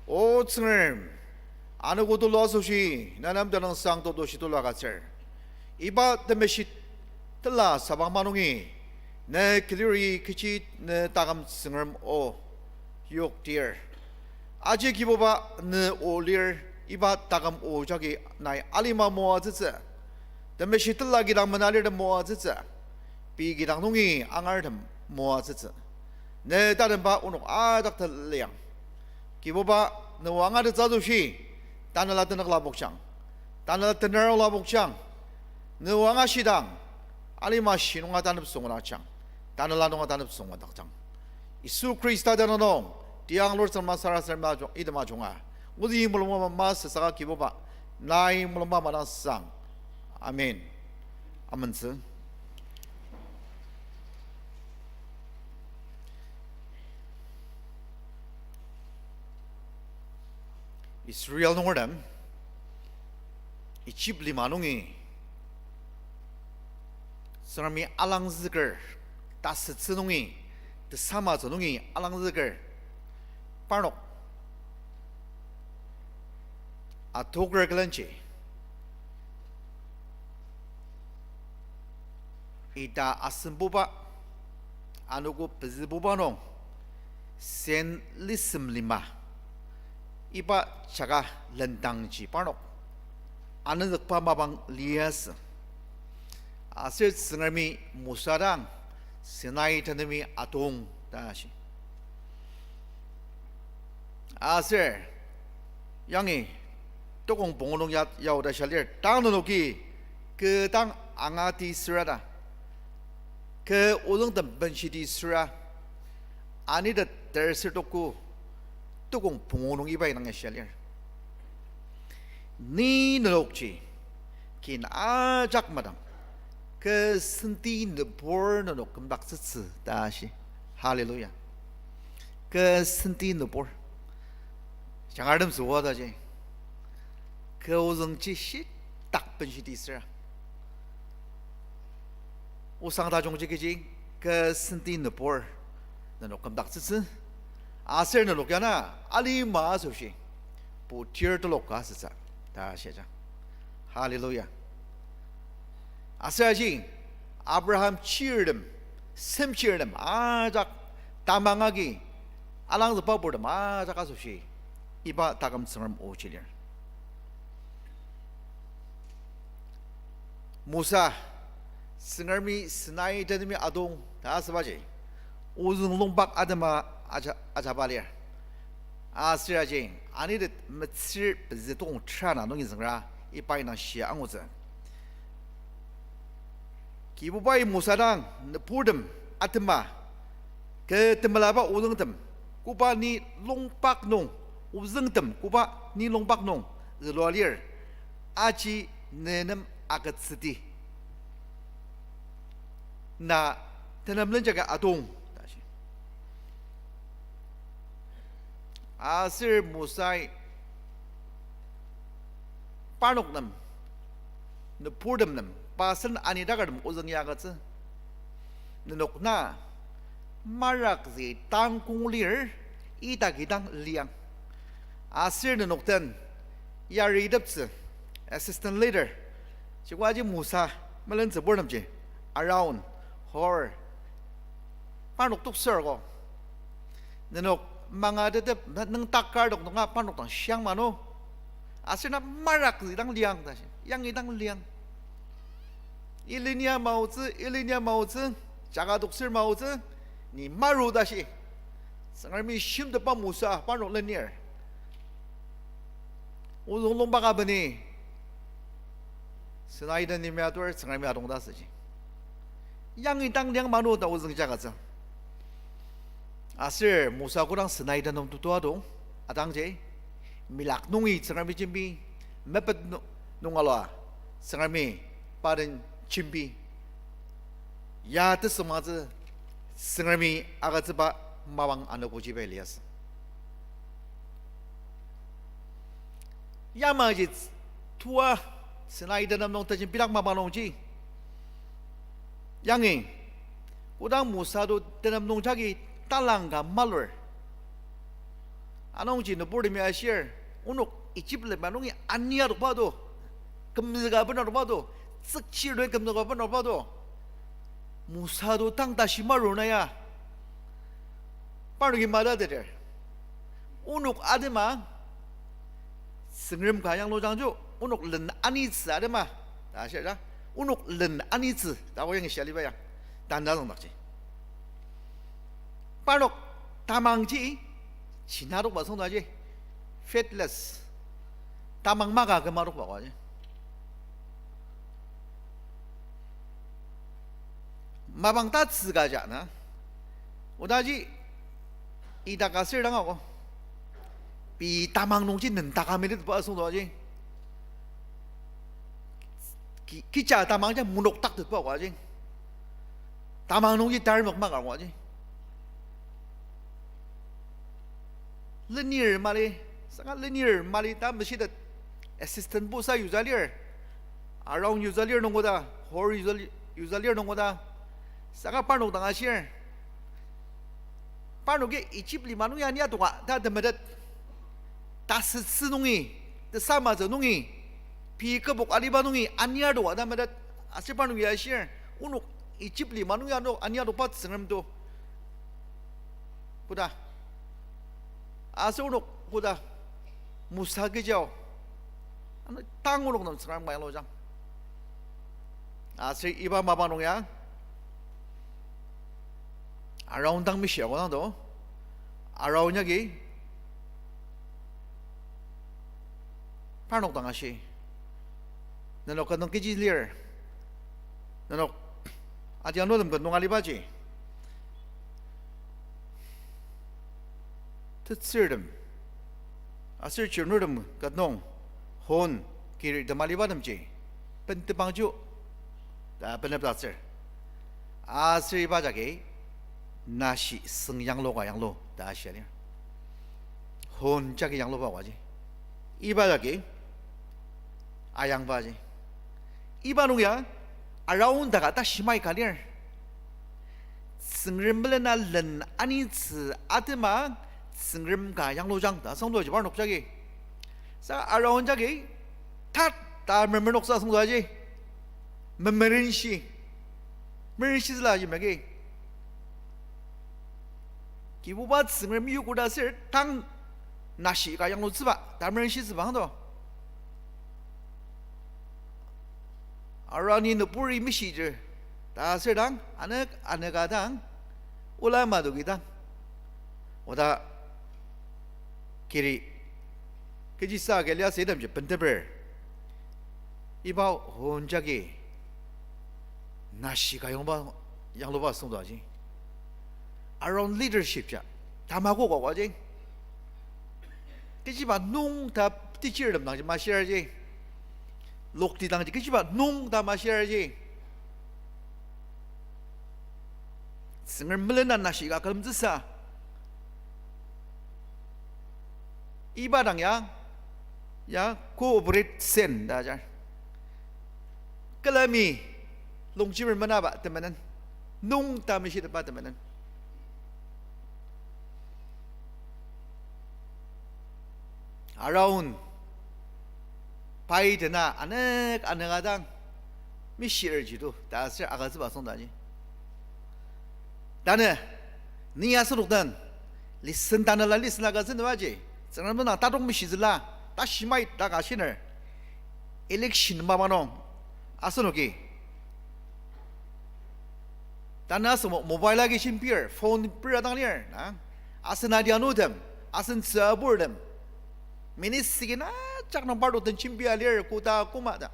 O Tsüngrem, anogo tulu asoshi, na nem tenüngsang teto shi tulu agütsür. Iba temeshi tela sabang ma nungi, ne kiliri kechi ne taküm Tsüngrem o yoktir. Aji Kibuba ne o lir, iba taküm o jagi nai alima moatsütsü. Temeshi tela kidang menalir tem moatsütsü. Pei kidang nungi angar tem moatsütsü. Ne tatemba onok ajak teliang. Kibuba, ne o angatettsü asoshi, tanela tenük lapokjang. Tanela tener lapokjang. Ne o angashidang, alima shi nunga tanep süngdakjang. Tanela nunga tanep süngdakjang. Yisu Khrista tenüng nung, tiang lur tsüngma sarasadema jung, item ajunga, ozü mulungba masü saka Kibuba, nai mulungba madang sang. Amen. Amentsü. Israel nungertem Egypt lima nungi Tsüngremi alangzüker, tasütsü nungi, tesamatsü nungi alangzüker, parnok atoker külenji, ita asembuba, anogo pezübuba nung, Sen lisem lima, iba jaka lendangji parnok anenzükba mapang liasü. Aser Tsüngremi Mosa dang Sinai tenemi atong ta shi. Aser yangi tokong pungu nung ya, yaoda shia lir, tang nenoki kü dang angati süra ta, kü ozüngtem benshiti süra, Anite ter sür tuko, tokong pungu nung iba indang ya shia lir. Ni nenokji kin ajak madang, kü senti nübur nenok kümdaktsütsü ta shi. Hallelujah. Kü senti nübur. Jangartem süoda ji, kü ozüngji shitak benshiti süra, osang tajungji kechi, kü senti nübur nenok kümdaktsütsü. Aser nenok ya na alima asoshi putir telok ka asütsü ta shia. Hallelujah. Aser aji Abraham chirtem, semchirtem ajak, tamang agi alangzükba purtem ajak asoshi iba taküm Tsüngrem ochi lir. Mosa, Tsüngremi Sinai tenemi atong ta asübaji, ozüng longpak atema aja-, ajaba lir. Aser aji, anite metsür pezü tokong tera na nungi züngra iba indang shia angutsü. Kibubai Mosa dang nüburtem atema, kü temelaba ozüngtem, koba ni longpak nung, ozüngtem koba ni longpak nung zülua lir, aji ne nem agütsüdi. Na tenemlenjagi atong ta shi. Aser Mosai parnok nem, nüburtem nem, pa sen anidakertem ozüng ya agütsü. Nenok na marakzi tangkong lir, idaki dang liang. Aser nenok den yariteptsü, assistant leader, chikwaji Mosa melentsüburtemji, Aaron, Hur, parnok toksür ko. Nenok mangatetep, nüngdak kar tok nunga parnok dang shiang mano. Aser na marakzi dang liang ta shi, yangi dang liang. Ilinia maotsü, ilinia maotsü, jaka toksür maotsü, ni maru ta shi. Tsüngremi shimteba Mosa parnok lenir, ozüng longpak abeni Sinai den nimi atur Tsüngremi atong ta asüji. Yangi dang liang mano ta ozüng jakatsü. Aser Mosa kodang Sinai den nung tutua dong, atangji, milak nungi Tsüngremi jembi, mepet nu-, nunga lua, Tsüngremi pa den jembi. Ya tesüngmangtsü Tsüngremi agütsüba mapang anogoji pai liasü. Yamaji tua Sinai tenem nung tejen pidak mapa nungji yangi, kodang Mosa to tenem nung jagi talang ka malur. Anungji nüburtemi ashir, onok Ijip lima nungi ania tokba to, kümzüka bena tokba to, tsükchir to kümzüka bena tokba to. Mosa to tang tashi marur na ya. Parnoki matateter. Onok atema Tsüngrem ka yanglujangju, onok len anitsü atema ta ashir ta. Onok len anitsü ta o yangi shia aliba ya. Tanda züngdakji, parnok tamangji chinatokba süngdaji, faithless, tamang maka kümatokba oaji. Mapang tatsüka ja na. Odaji ita ka sür dang ako. Pei tamang nungji nendaka minute ba asüngdang aji. Ki-, kija tamang ja monokdaktetba oaji. Tamang nungji tarmük maka oaji. Lenir mali, saka lenir mali ta meshitet, assistant busa yuja lir, Aaron yuja lir nung koda, Hur yuja li-, yuja lir nung koda, saka parnok dang ashir. Parnoki Ijip lima nungi ania toka ta temetet. Tasütsü nungi, tesamatsü nungi, pei kübok aliba nungi ania toka ta metet. Aser parnoki ashir, onok Ijip lima nungi ano ania tokba Tsüngrem to. Koda. Aser onok koda Mosa kechao, ano tang onok nem Tsüngrem ka yanglujang. Aser iba mapa nung ya Aaron dang mishia kodang to, Aaron yagi parnok dang ashi, nenok ket nung kechi lir, nenok adianutem ket nung alibaji, tetsürtem aser chirnurtem ket nung hon kiritem alibatemji bentepangji ta benepdaktsür. Aser iba jagi nashi süng yanglu ka yanglu ta shia lir. Hon jagi yangluba oaji. Iba jagi ayangbaji. Iba nung ya Aaron daka ta shimai ka lir. Tsüngrem melena len anitsü atema Tsüngrem ka yanglujang ta asüngdangji parnok jagi. Saka Aaron jagi tat ta memer noksa asüngdangji. Memerenshi. Merenshi züla ji magi. Kibuba Tsüngrem yokoda sür tang nashi ka yanglutsüba ta merenshitsüba angdo. Aroni nüburi mishijir ta sür dang, anek, aneka dang, ola madoki dang, oda kiri kechisa kelia sedemji benteper. Iba hon jagi nashi ka yangba, yangluba süngdangji. Aron leadership ja tamakoka oaji. Kechiba nung ta teachertem dangji mashirji. Lokti dangji kechiba nung ta mashirji. Tsüngrem melena nashi ka külemtsüsa. Iba dang ya, ya cooperate sen ta ajar. Külemi longjemer menaba temenen, nung ta meshitepba temenen. Aron, pai dena anek aneka dang mishirji to ta aser agütsüba süngdangji. Tanü, ni asenok den, listen tanela listen agütsübaji, Tsüngrem dang tatok mishitsüla, ta shimai ta ka shiner, election mapa nung, asenoki tanü asen mo-, mobile agi shimpir, phone pera dang lir, na? Asen adianutem, asen tsüburtem, minute second ajak nung parnok den shimpia lir, koda koma ta.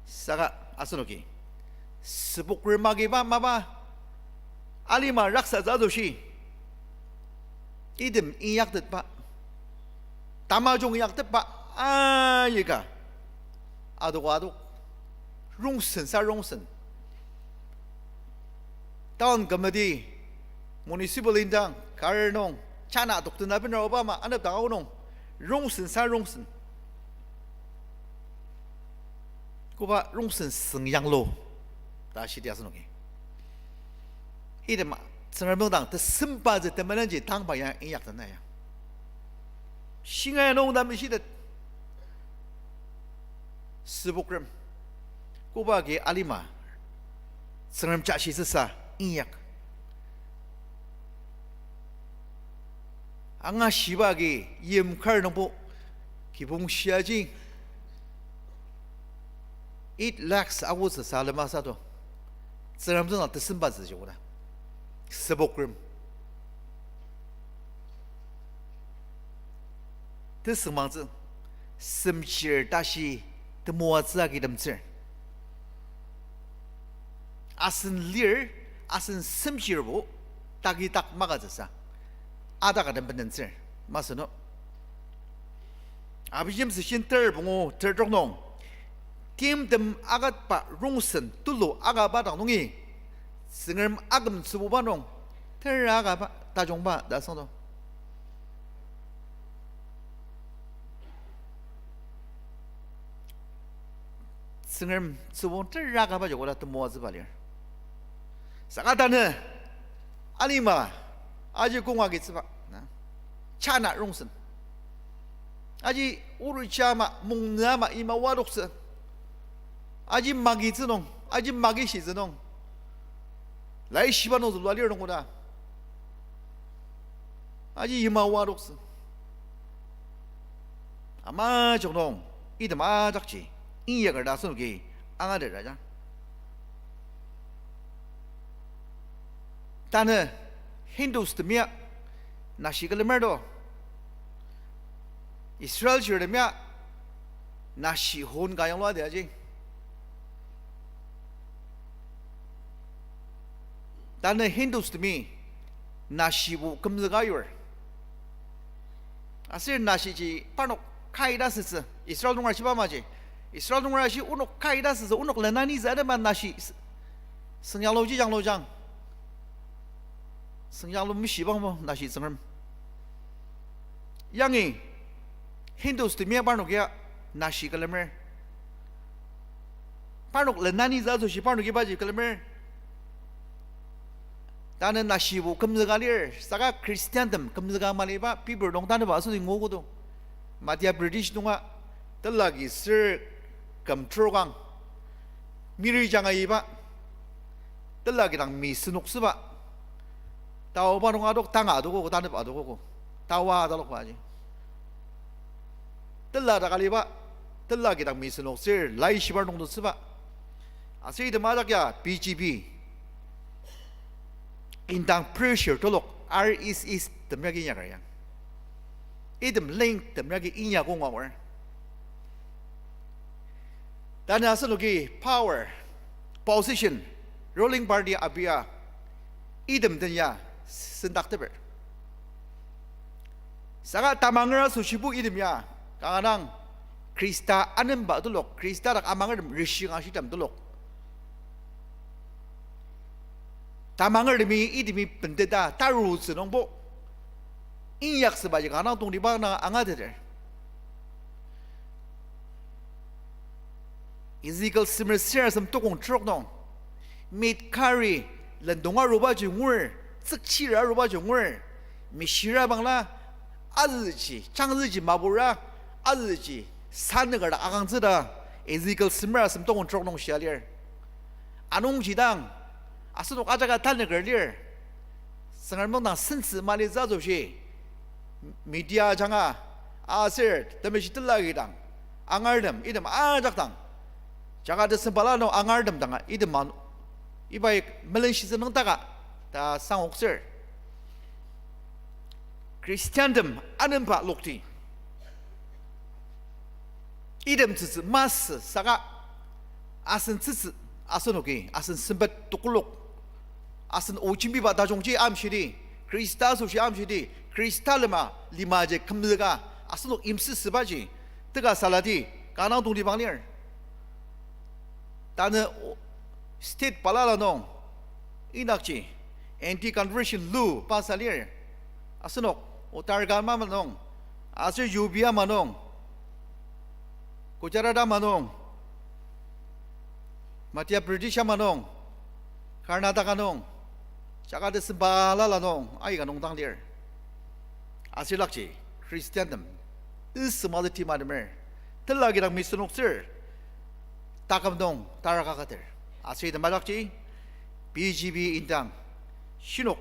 Saka asenoki, sübok rema agi ba mapa, alima raksatsü asoshi, item inyaktetba, tamajung inyaktetba, aika, adok adok, rongsen sa rongsen. Town committee, municipal indang, kar nung, chana dokten abenra Obama, anepdang aonung, rongsen sa rongsen. koba rongsen süngyanglu ta shidi asenoki. Item Tsüngrem nung dang tesembatsü temenenji tangba ya inyak dena ya. Shinga nung dang mishitet. Sübokrem. Koba agi alima Tsüngrem jashitsüsa inyak. Angashiba agi yimkar nungbo kibong shiaji eight lakhs aotsü sa lemasa to. Tsüngrem tsüngdang tesembatsüji oda. Sübokrem. Tesüngmangtsü, semchir tashi temoatsü agi lemtsür. Asen lir, asen semchirbo takitak magütsüsa, adak atem bendentsür, masü no. Abijim süshin ter pungu ter trok nung, timtem akatba rongsen tulu akaba dang nungi, Tsüngrem akümtsübuba nung, ter akaba tajungba ta süngdo. Tsüngrem tsübong tera kaba joko la temoatsüba lir. Saka tanü alima aji kong agitsüba na, chana rongsen. Aji oruja ama, mungnü ama, ima wadoktsü. Aji magitsü nung, aji magishitsü nung, laishiba nung zülua lir nung oda. Aji yima wadoktsü. Ama jok nung, item ajakji inyaker ta asenoki angatet aja. Tanü Hindus temia nashi külemer to. Israel shirtem ya nashi hon ka yanglua di aji. Tanü Hindus temi nashibo kümzüka yur. Aser nashiji parnok kaita sütsü, Israel nunger shiba maji. Israel nunger shi onok kaita sütsü, onok lenani zü atema nashi s-, süngyangluji janglujang. Süngyanglu mishibangbo nashi tsüngrem. Yangi Hindus temi parnok ya nashi külemer. Parnok lenani zü asoshi parnok ibaji külemer. Tanü nashibo kümzüka lir, saka Christiantem kümzüka maliba, Bible nung tanüba asüdi nguogo do. Madhya Pradesh nunga, telagi ser küm trokang, miri janga iba, telagi dang mi senoksüba, taoba nung adok tanga adokogo, tanüba adokogo, taoa talokba aji. Tela dak aliba, tela kidang mi senoktsür, laishiba nung totsüba. Aser item ajak ya B J P indang pressure telok R S S tem yagi inyaker ya. Item link tem yagi inyakong aor. Tanü asenoki power, position, ruling party abia, item den ya sendakteper. Saka tamanger asoshibo item ya, kanga dang Khrista anemba telok, Khrista dak amangertem rishing ashitem telok. Tamangertemi itemi bendeta tarutsü nungbo inyaksübaji kanga dang tongtibang dang angateter. Ezekiel semer ser asem tokong trok nung, mit kari lendong arubaji ngur, tsükchir arubaji ngur, mishira bangla, azüji, changzüji mapura, azüji, sanüker dak akangtsü ta, Ezekiel semer asem tokong trok nung shia lir. Anungji dang, asenok ajaka tanüker lir. Tsüngrem nung dang sentsü mali tsü asoshi, media ajanga, aser temeshi tela kidang, angartem, item ajak dang, jaka tesem bala nung angartem danga, item ma, ibai melenshitsü nüngdaka, ta sangoktsür. Khristantem anemba lokti. Item tsütsü masü saka asen tsütsü asenoki, asen sempet tokolok, asen o jembiba tajungji amshidi, Khrista asoshi amshidi, Khrista lema, limaji kümzüka, asenok yimsüsübaji, teka salati, kanga dang tongtibang lir. Tanü o-, state balala nung, idakji, anti-conversion law pass lir. Asenok, Uttar Khand ama nung, aser U P ama nung, Gujarat ama nung, Madhya Pradesh ama nung, Karnataka nung, jaka tesem balala nung aika nung dang lir. Aser idakji Christiantem isüma teti matemer, tela kidang misenoktsür taküm nung taraka kater. Aser item ajaki B J P indang shinok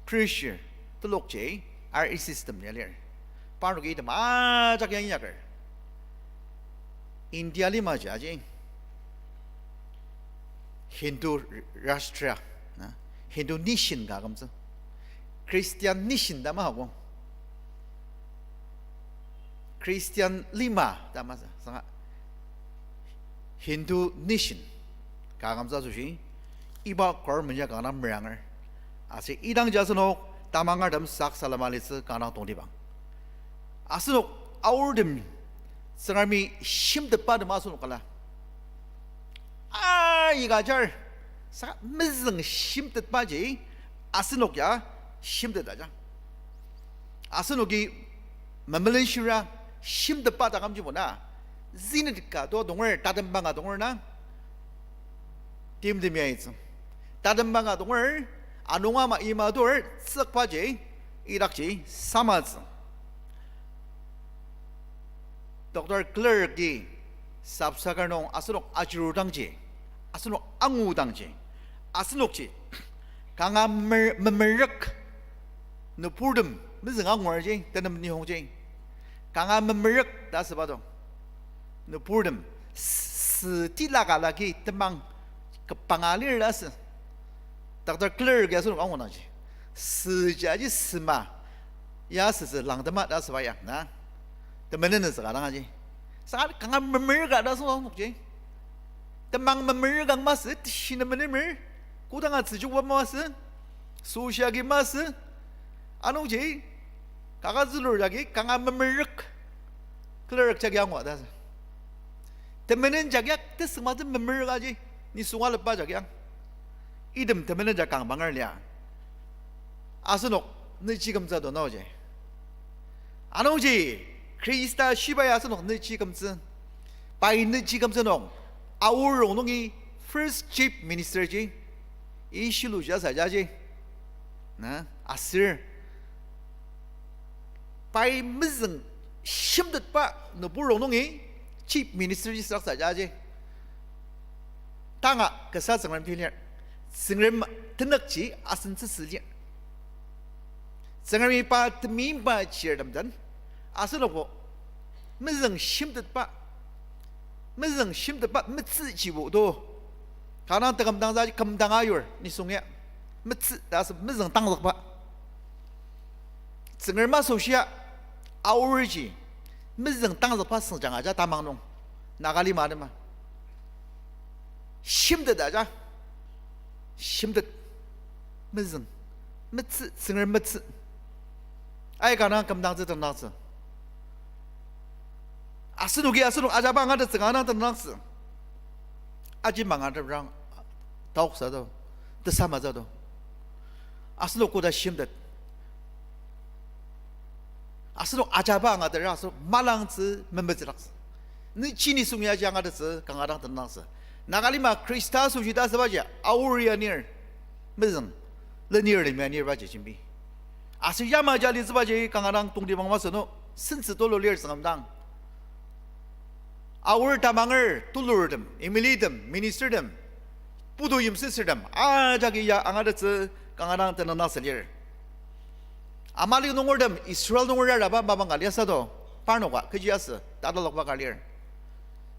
pressure telokji R S S tem ya lir. Parnoki item ajak ya inyaker, India limaji aji Hindu Rashtra, na, Hindu nation ka akümtsü. Christian nation ta mahago. Christian lima ta masü, sanga Hindu nation ka akümtsü asoshi, iba government ya kanga dang meranger. Aser idangji asenok tamangertem sak salama litsü kanga dang tongtibang. Asenok Aortem, Tsüngremi shimtetbatem asenok kala aika ajar, saka mezüng shimtetbaji asenok ya shimtet aja. Asenoki memelenshira shimtetba takümjibo na, zenit ka to donger, tatembang ka donger na, timtemi aitsü. Tatembang ka donger, anung ama ima tur tsükbaji, idakji samatsü. Doctor Clarke-i Sapsakar nung asenok ajurudangji, asenok angudangji, asenokji kanga mer-, memerük nüburtem mezüng angur ji, tenem nihongji. Kanga memerük ta asüba do. Nüburtem s-, sü tila ka lagi temang kepanga lir ta asü. Doctor Clarke-i asenok angudangji, süji aji süma ya sütsü langtema ta asüba ya na, temenen nütsüka dang aji. Saka kanga memerük ta asü asenokji. Temang memerük ang masü, teshi nemenimer, kodanga tsüjuba masü, süshi agi masü, anungji kaka zülur jagi kanga memerük Clarke jagi angua ta asü. Temenen jagiak tesüngmangtsü memerük aji, nisung alepba jagiang. Item temenen ja kangbanger lia. Asenok nüchi kümtsü do naoji. Anungji Khrista shibai asenok nüchi kümtsü. Pai nüchi kümtsü nung, Aor rongnung nungi first chief minister ji, i shiluji asaja ji. Na, aser pai mezüng shimtetba nübur rongnungi chief minister ji süraksaja ji. Tanga kasa Tsüngrem ti lir. Tsüngrem tenükji asen tsütsü lir. Tsüngremi pa temeimba chirtem den, asenokbo mezüng shimtetba, mezüng shimtetba metsüjibo to, kanga tekümdangtsü kümdang ayur nisung ya, metsü ta asü mezüng tangzükba. Tsüngrem asoshia Aorji mezüng tangzükba süngjang aja tamang nung, Naga lima atema shimtet aja. Shimtet. Mezüng. Metsü, Tsüngrem metsü. Aika dang kümdangtsü tendangtsü. Asenoki asenok ajaba angatettsü kanga dang tendangtsü. Aji mangateprang taoksa do, tesamatsü do. Asenok koda shimtet. Asenok ajaba angatetra asenok malangtsü memetsüdaktsü. Nüchi nisung ya aji angatettsü kanga dang tendangtsü. Naga lima Khrista asoshi ta asübaji Aor ya anir, mezüng lenirtemi anirbaji jembi. Aser yamaji alitsübaji kanga dang tongtibang masü no, sentsü tulu lir Tsüngrem dang. Aor tamanger tulurtem, M L A tem, minister tem, putu yimsüsürtem ajaki ya angatettsü kanga dang tenüngsü lir. Amalek nungertem Israel nunger raraba mapang ka liasü do, parnoka kechi asü tatalokba ka lir.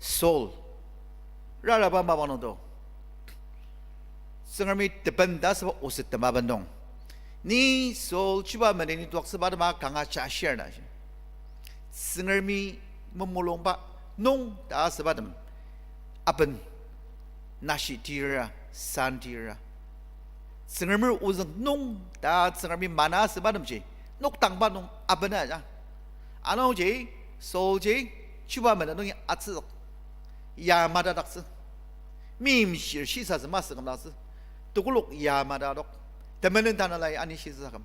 Saul raraba mapang nung do, Tsüngremi teben ta asüba oset tema bendong. Ni Saul chuba menen ni tuaksüba tema kanga ja shir na shi. Tsüngremi memulungba nung ta asübatem aben, nashi tira, san tira. Tsüngremer ozüng nung ta Tsüngremi mana asübatemji noktangba nung abena ja. Anungji Saulji chuba mena nungi atsüdok, ya madadaktsü. Meimchir shisatsü masü kümdaktsü. Tekolak ya madadok. Temenen tanelai ani shisatsü küm.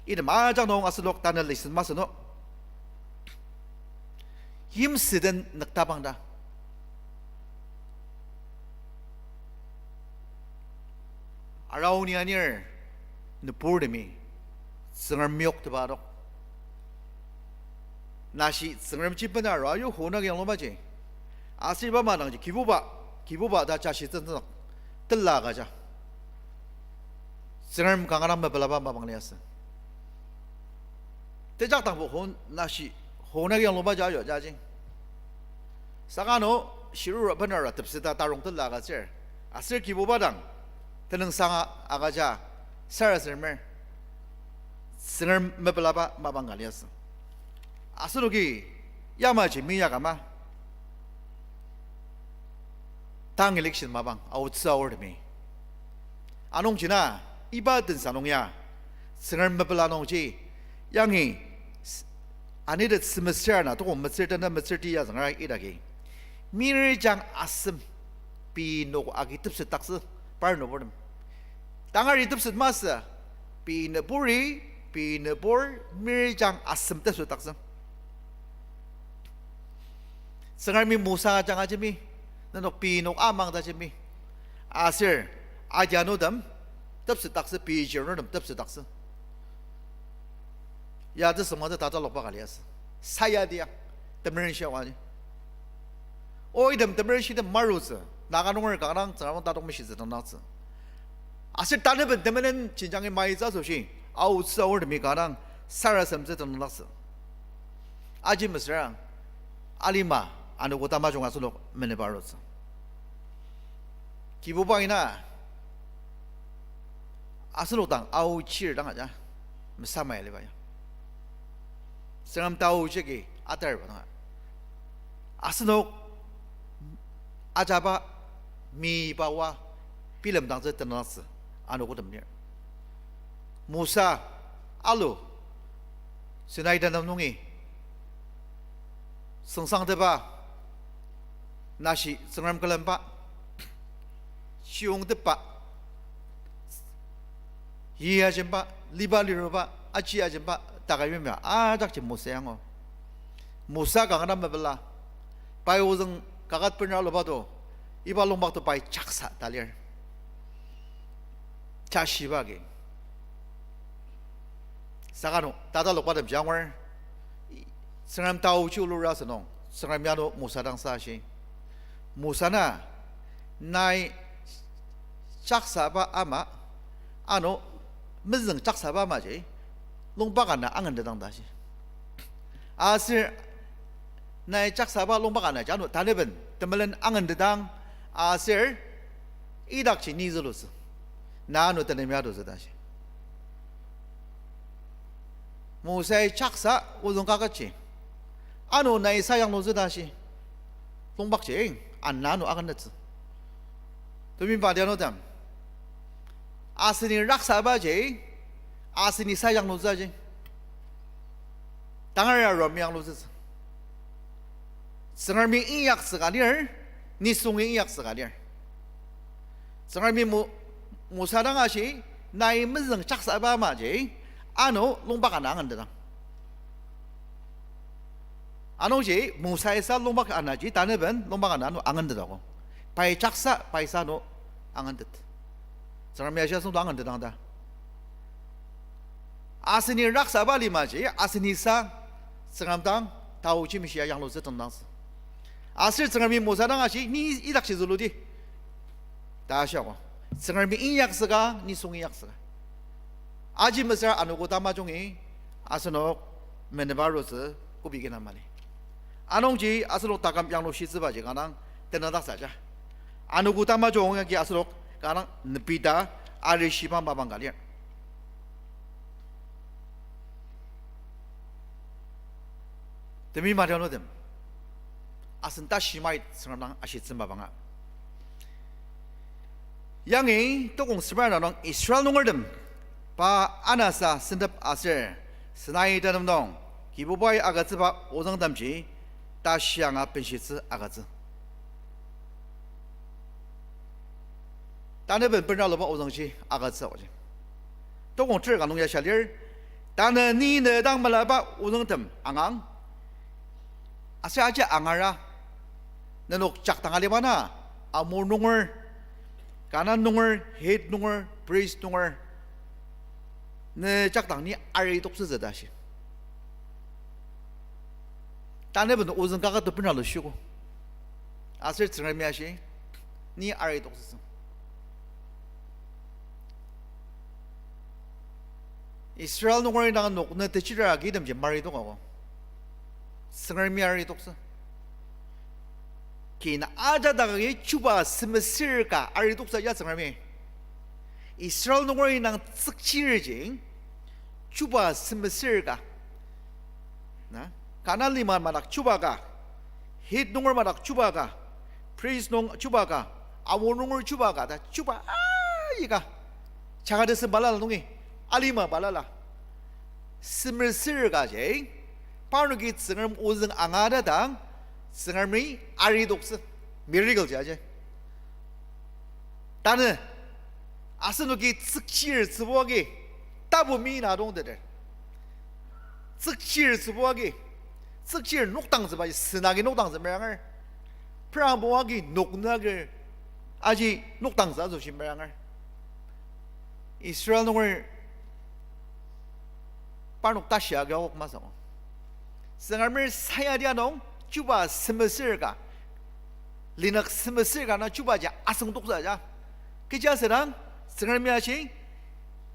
Item ajak nung asenok tanü lesson masü no. Yimsüden nüktabang ta. Araoni anir nüburtemi Tsüngrem meyoktepa adok. Nashi Tsüngremji bena aru ayu honaki yanglubaji. Aser iba madangji Kibuba, Kibuba ta jashi tsüngtsüng tela agüja. Tsüngrem kanga dang mepelaba mapang liasü. Tejakdangbo hon nashi honaki yanglubaji ayu jaji. Saka ano shiruru benara tepseta tarong tela agütsür. Aser Kibuba dang tenüngsanga agüja sarasademer. Tsüngrem mepelaba mapang ka liasü. Asenoki yamaji meyakama tang election mapang aotsü aortemi. Anungji na, iba tensa nung ya, Tsüngrem mepela nungji, yangi s-, anitet semester ana, tokong metsür tena metsür ti ya züngara idaki. Mirjang asem, pei nok agi tepsetdaktsü, par nüburtem. Tangari tepset masü, pei nüburi, pei nübur, mirjang asem tepsetdaktsü. Tsüngremi Mosa ajanga jemi, nenok pei nok amang ta jemi. Aser, adianutem, tepsetdaktsü, pei chirnurtem tepsetdaktsü. Ya tesüngmangtsü tatalokba ka liasü. Sayadia, temerenshia wani. O item temerenshitem marutsü, Naga nunger kanga dang Tsüngrem tatok meshitsü dangdaktsü. Aser tanaben temenen jenjangi maitsü asoshi, aotsü aortemi kanga dang sarasademtsü dangdaktsü. Aji mesüra, alima, anogo tamajung asenok meneba arutsü. Kibubai na, asenok dang aochir dang aja, mesamai aliba ya. Tsüngrem taochi agi atarba dang. Asenok ajaba miba oa bilemdangtsü tenüngdaktsü anogotem lir. Mosa alu Sinai tenüng nungi süngsangteba, nashi Tsüngrem külemba, chiyongtepba, yi ajemba, liba liruba, aji ajemba, takayimya ajakji Mosa angu. Mosa kanga dang mepela, pai ozüng kaket benra aluba to, iba longpak to pai chaksa ta lir. Chashiba agi. Saka nung, tatalokbatemji angur, Tsüngrem taochi olura asünung, Tsüngremi ano Mosa dang sa ashi. Mosa na, nai chaksaba ama, ano mezüng chaksaba amaji, longpak ana angentetang ta shi. Aser nai chaksaba longpak anaji ano tanaben temelen angentetang, aser idakji ni zülutsü. Na ano tenem ya arutsü ta shi. Mosai chaksa ozüng kaketji. Ano nai sa yanglutsü ta shi. Longpakji, ana ano angentettsü. Temi pa dianutem. Aseni raksabaji, aseni sa yanglutsü aji. Tangar aru meyanglutsütsü. Tsüngremi inyaktsüka lir, nisungi inyaktsüka lir. Tsüngremi Mo-, Mosa dang ashi, nai mezüng chaksaba amaji, ano longpak ana angentetang. Anungji Mosai sa longpak anaji tanaben longpak ana ano angentetako. Pai chaksa, pai sa ano angentet. Tsüngremi ashi asüngdang angentetang ta. Aseni raksaba limaji, aseni sa, Tsüngrem dang, taochi meshia yanglutsü tongdangtsü. Aser Tsüngremi Mosa dang ashi, ni idakji züludi ta ashiko. Tsüngremi inyaktsüka, nisung inyaktsüka. Aji mesüra anogo tamajungi, asenok meneba arutsü kobi kina mali. Anungji asenok taküm yanglushitsübaji kanga dang tenüngdaktsü ja. Anogo tamajung agi asenok kanga dang nepita arishiba mapang ka lir. Temi madianutem, asen tashimai Tsüngrem dang ashitsü mapanga. Yangi tokong semer ana nung Israel nungertem, pa anasa sentep aser Sinai tenem nung Kibubai agütsüba ozüngtemji tashi anga benshitsü agütsü. Tanü ben benra aluba ozüngji agütsü oji. Tokong ter ka nung ya shia lir, tanü ni ne dang melaba ozüngtem angang. Aser aji angara, nenok jakdang aliba na, Amor nunger, Kana nunger, head nunger, priest nunger, ne jakdang ni ari toksütsü ta shi. Tanü beno ozüng kaka tepena lushiko. Aser Tsüngremi ashi, ni ari toksütsü. Israel nunger indang nok ne techira agi itemji mari tokako. Tsüngremi ari toksü. Kin ajadagi chuba semesür ka ari toksa ya Tsüngremi. Israel nunger indang tsükchirji chuba semesür ka. Na, Kana lima madak chuba ka, Hit nunger madak chuba ka, priest nung chuba ka, Amor nunger chuba ka, ta chuba aika. Chakade sü balala nungi, alima balala. Semesür ka ji, parnoki Tsüngrem ozüng angatadang, Tsüngremi ari toksü, miracle ji aji. Tanü, asenoki tsükchir tsübu agi, tapu mi na dong teter. Tsükchir tsübu agi, tsükchir nokdangtsüba ji sünagi nokdangtsü meranger. Prangbo agi noknü agi aji nokdangtsü asoshi meranger. Israel nunger parnok tashi agi akok masü. Tsüngremi sayadi anung, chuba semesür ka, linük semesür ka na chubaji asüng toksa ja. Kechiasedang, Tsüngremi ashi,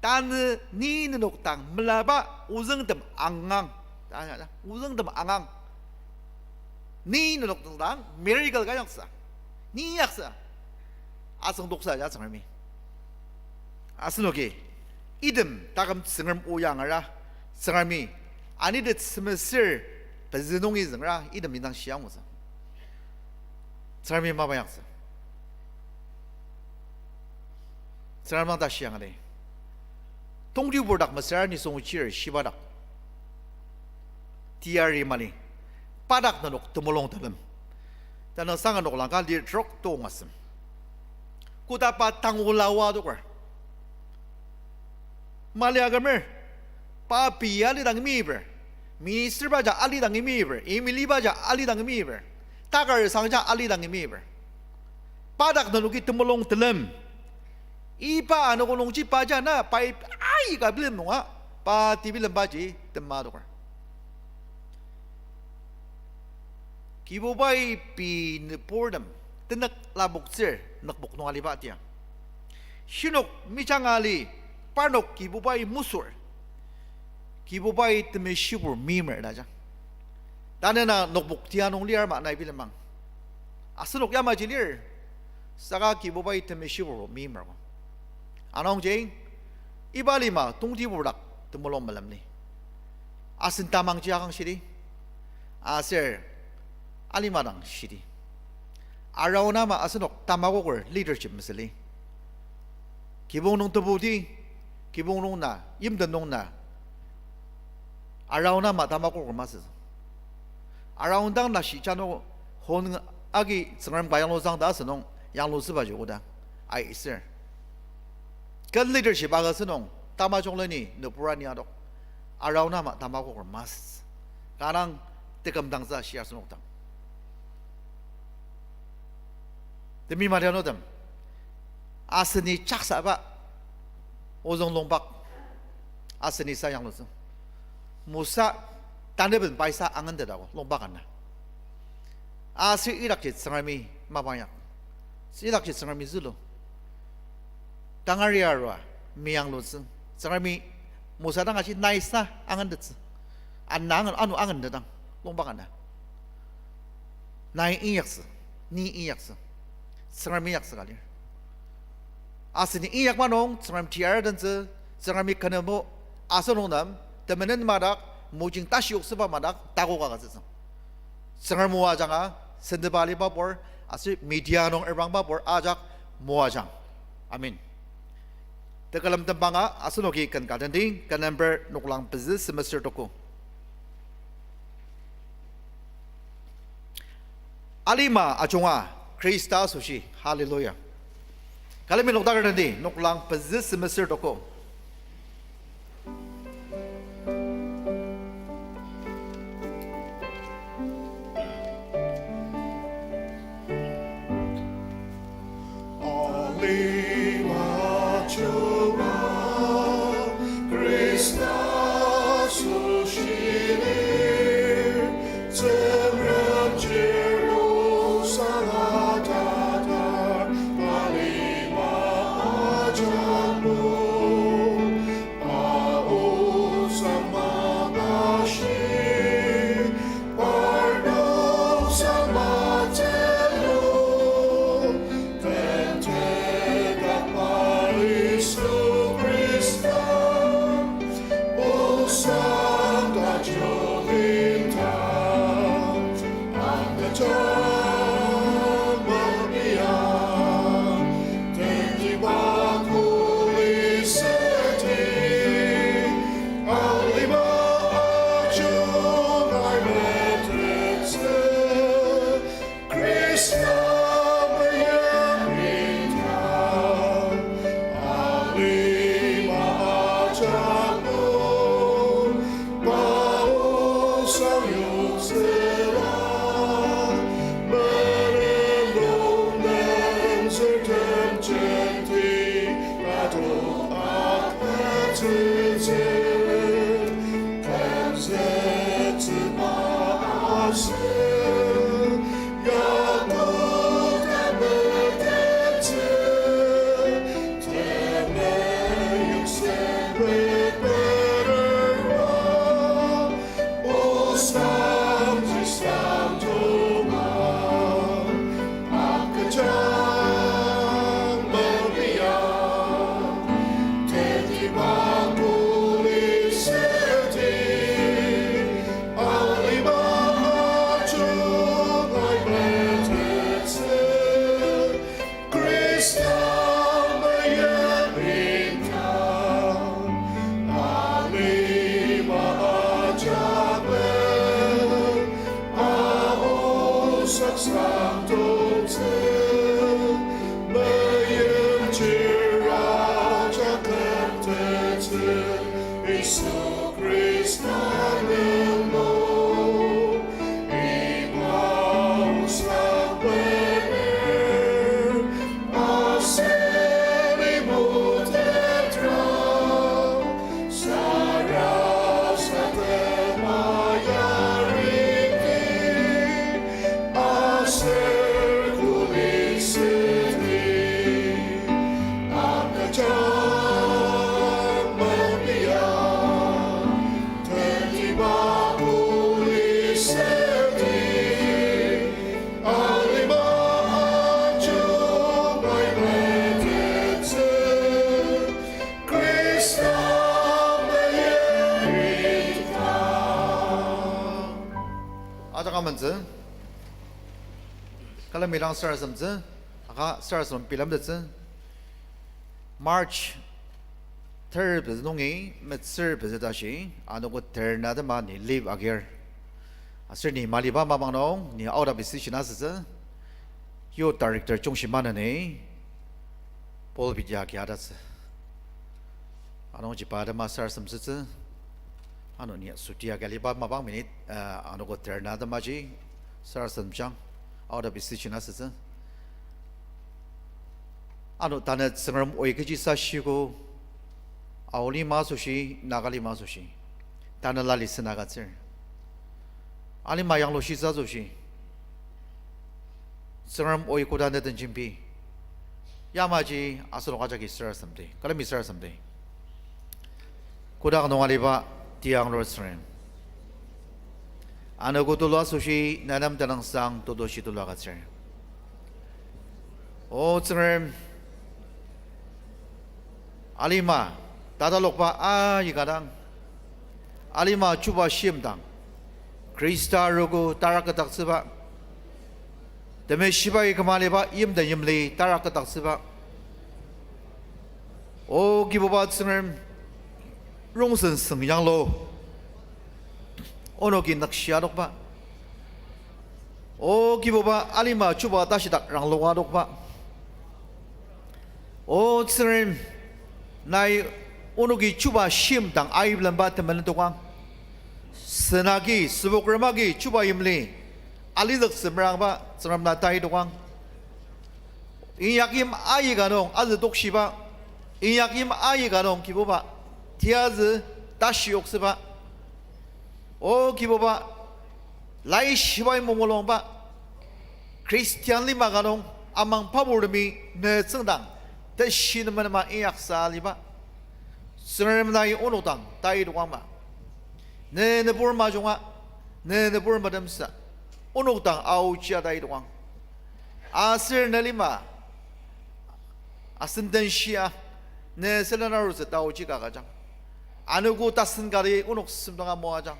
tanü ni nenok dang melaba ozüngtem angang. Ozüngtem angang. Ni nenok dang miracle ka yaksa. Ni yaksa. Asüng toksa ja Tsüngremi. Asenoki, item taküm Tsüngrem o ya angara, Tsüngremi, ani de semesür pezü nungi züngra, item indang shia angutsü. Tsüngremi mapa yaktsü. Tsüngrem dang ta shia angadi. Tongtibur dak mesüra nisung chir shiba dak. Tiyari mali. Padak nenok temulung telem. Tanü sanga nok langka lir trok tong asem. Kodaba tangula wa adoker. Mali akümer. Pa pei alidang miber. Minister ba ja alidang miber. M L A ba ja alidang miber. Takar sang ja alidang miber. Padak nenoki temulung telem. Iba anogo nungji pa ja na pai aika bilem nunga. Pa ti bilembaji tema adoker. Kibubai pei nüburtem, tenük lapoktsür, nükpok nung aliba tia. Shinok mijang ali, parnok Kibubai musür. Kibubai temeshibur meimer ta ja. Tanü na nükpok tia nung lir ma nai bilemang. Asenok yamaji lir, saka Kibubai temeshibur meimer. Anungji, iba lima tongtibur dak temulung melem ni. Asen tamangji akangshidi. Aser alima dang shidi. Around ama asenok tamakoker leadership mesüli. Kibong nung tebuti, kibong nung na, yimten nung na. Around ama tamakoker masü. Around dang na shijano hon agi Tsüngrem ka yanglusang ta asünung yanglutsübaji oda. Aiser. Ken leadership agütsü nung, tamajung leni, nübura ni adok. Around ama tamakoker masü. Kanga tekümdangtsü shia asenok dang. Temi madianutem. Aseni chaksaba. Ozüng longpak. Aseni sa yanglutsü. Mosa taneben paisa angentetako longpak ana. Aser idakji Tsüngremi mapang yak. Idakji Tsüngremi zülu. Tangari arua meyanglutsü. Tsüngremi Mosa dang ashi nai sa angentettsü. Ana angen, ano angentetang longpak ana. Nai inyaktsü, ni inyaktsü. Tsüngremi inyaktsü ka lir. Aseni inyakba nung Tsüngrem tiar dentsü, Tsüngremi kenemo asenok nem temenen madak, mojing tashi oksüba madak takoka agütsütsü. Tsüngrem o ajanga, sendeba aliba pur, aser media nung erbangba pur ajak moajang. Amen. Tekülem tembanga asenoki ken ka tendi, ken number noklang pezü semester toko. Alima ajunga Khrista asoshi, hallelujah. Külemi nokdaker tendi, noklang pezü semester toko. Ajak amentsü. Külemi dang sarasademtsü. Aka sarasadem bilemtettsü. March ter pezü nungi metsür pezü tashi, anogo ter na atema ni leave agir. Aser ni maliba mapang nung ni out of session asütsü. Youth director Chungshi Maneni pulpit ya agi atatsü. Anungji pa atema sarasadem sütsü. Ano ni soti agi aliba mapang minute, uh, anogo ter na atemaji sarasademjang, out of session asütsü. Ano tanü Tsüngrem oi kechi sa shiogo, Ao lima asoshi, Naga lima asoshi, tanela listen agütsür. Alima yanglushitsü asoshi, Tsüngrem oi koda ne den jembi. Yamaji asenok ajaki sarasademdi, külemi sarasademdi. Kotak nung aliba tiang lur Tsüngrem, anogo tulu asoshi ne nem tenüngsang tetushi tulu agütsür. O Tsüngrem, alima tatalokba aika dang, alima chuba shimdang, Khrista arogo tarakdaktsüba, temeshibai kümaliba yimden yimli tarakdaktsüba, O Kibuba Tsüngrem, rongsen süng yanglu, onoki nükshia adokba. O Kibuba, alima chuba tashidak rangloka adokba. O Tsüngrem, nai onoki chuba shimdang aibelenba temenen tokang. Senagi, sübokrem agi chuba yimli alizüktsü merangba Tsüngrem na tai tokang. Inyakyim aika nung azü tokshiba, inyakyim aika nung Kibuba, tiyazü tashi oksüba. O Kibuba, laishibai mongolongba, Christian lima ka nung amang paburtemi ne tsüngdang, teshi nemenema inyaksa aliba, Tsüngrem nai onok dang tai tokangma. Ne nübur majunga, ne nübur metemsa, onok dang aochia tai tokang. Aser ne lima asen den shia, ne sülen arutsü taochi ka agüjang. Anogo tasen kati onok semdanga moajang.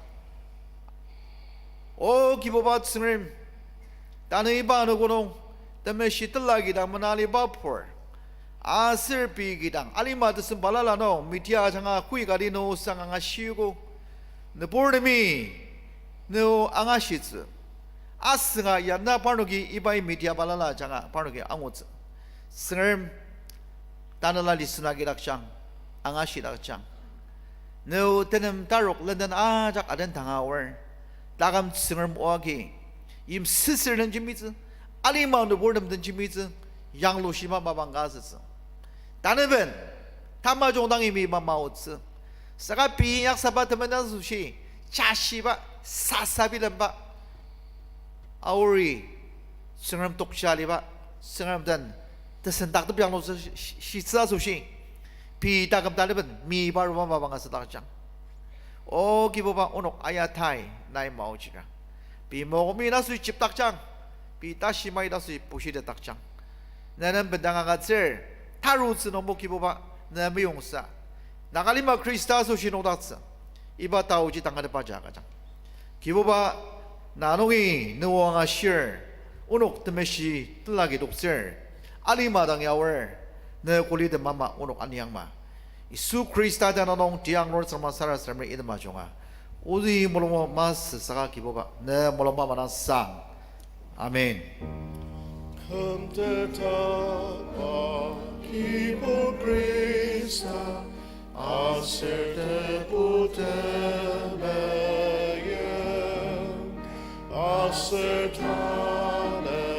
O Kibuba Tsüngrem, tanü iba anogo nung temeshi tela kidang mena aliba pur, aser pei kidang alima tesem balala nung media ajanga koi kati nü osang angashiogo. Nüburtemi nü angashitsü. Asünga yana parnoki ibai media balala ajanga parnoki angutsü. Tsüngrem, tanela listen agidakjang, angashidakjang. Nü tenem tarok lenden ajak aden tanga aor, taküm Tsüngrem o agi yimsüsür den jembitsü, alima nüburtem den jembitsü, yanglushiba mapang ka asütsü. Tanüben tamajung dang imi mapa maotsü. Saka pei inyaksaba temenen asoshi, jashiba, sasa bilemba, Aori, Tsüngrem tokja aliba, Tsüngrem den tesendaktep yanglutsü shi-, shi-, shitsü asoshi, pei taküm taliben miba aruba mapang asüdakjang. O Kibuba, onok ayatai nai maochira, pei mokomi na asoshi jipdakjang, pei tashi mai ta asoshi pushitetdakjang. Na nem bendang agütsür, tarutsü nungbo Kibuba, na meyongsa, Nagalima Khrista asoshi nokdaktsü, iba taoji tangatetbaji agüjang. Kibuba, na nungi ne o angashir, onok temeshi tenlagi toktsür, alima dang yaor, ne kuli temama onok aniangma. Yisu Khrista tenüng nung tiang nor tsüngma sarasademer item ajunga, ozü mulungbo masü saka Kibuba, ne mulungba manang sang. Amen. Kümtetba Kibur Khrista, aser tebu temeim, aser tanela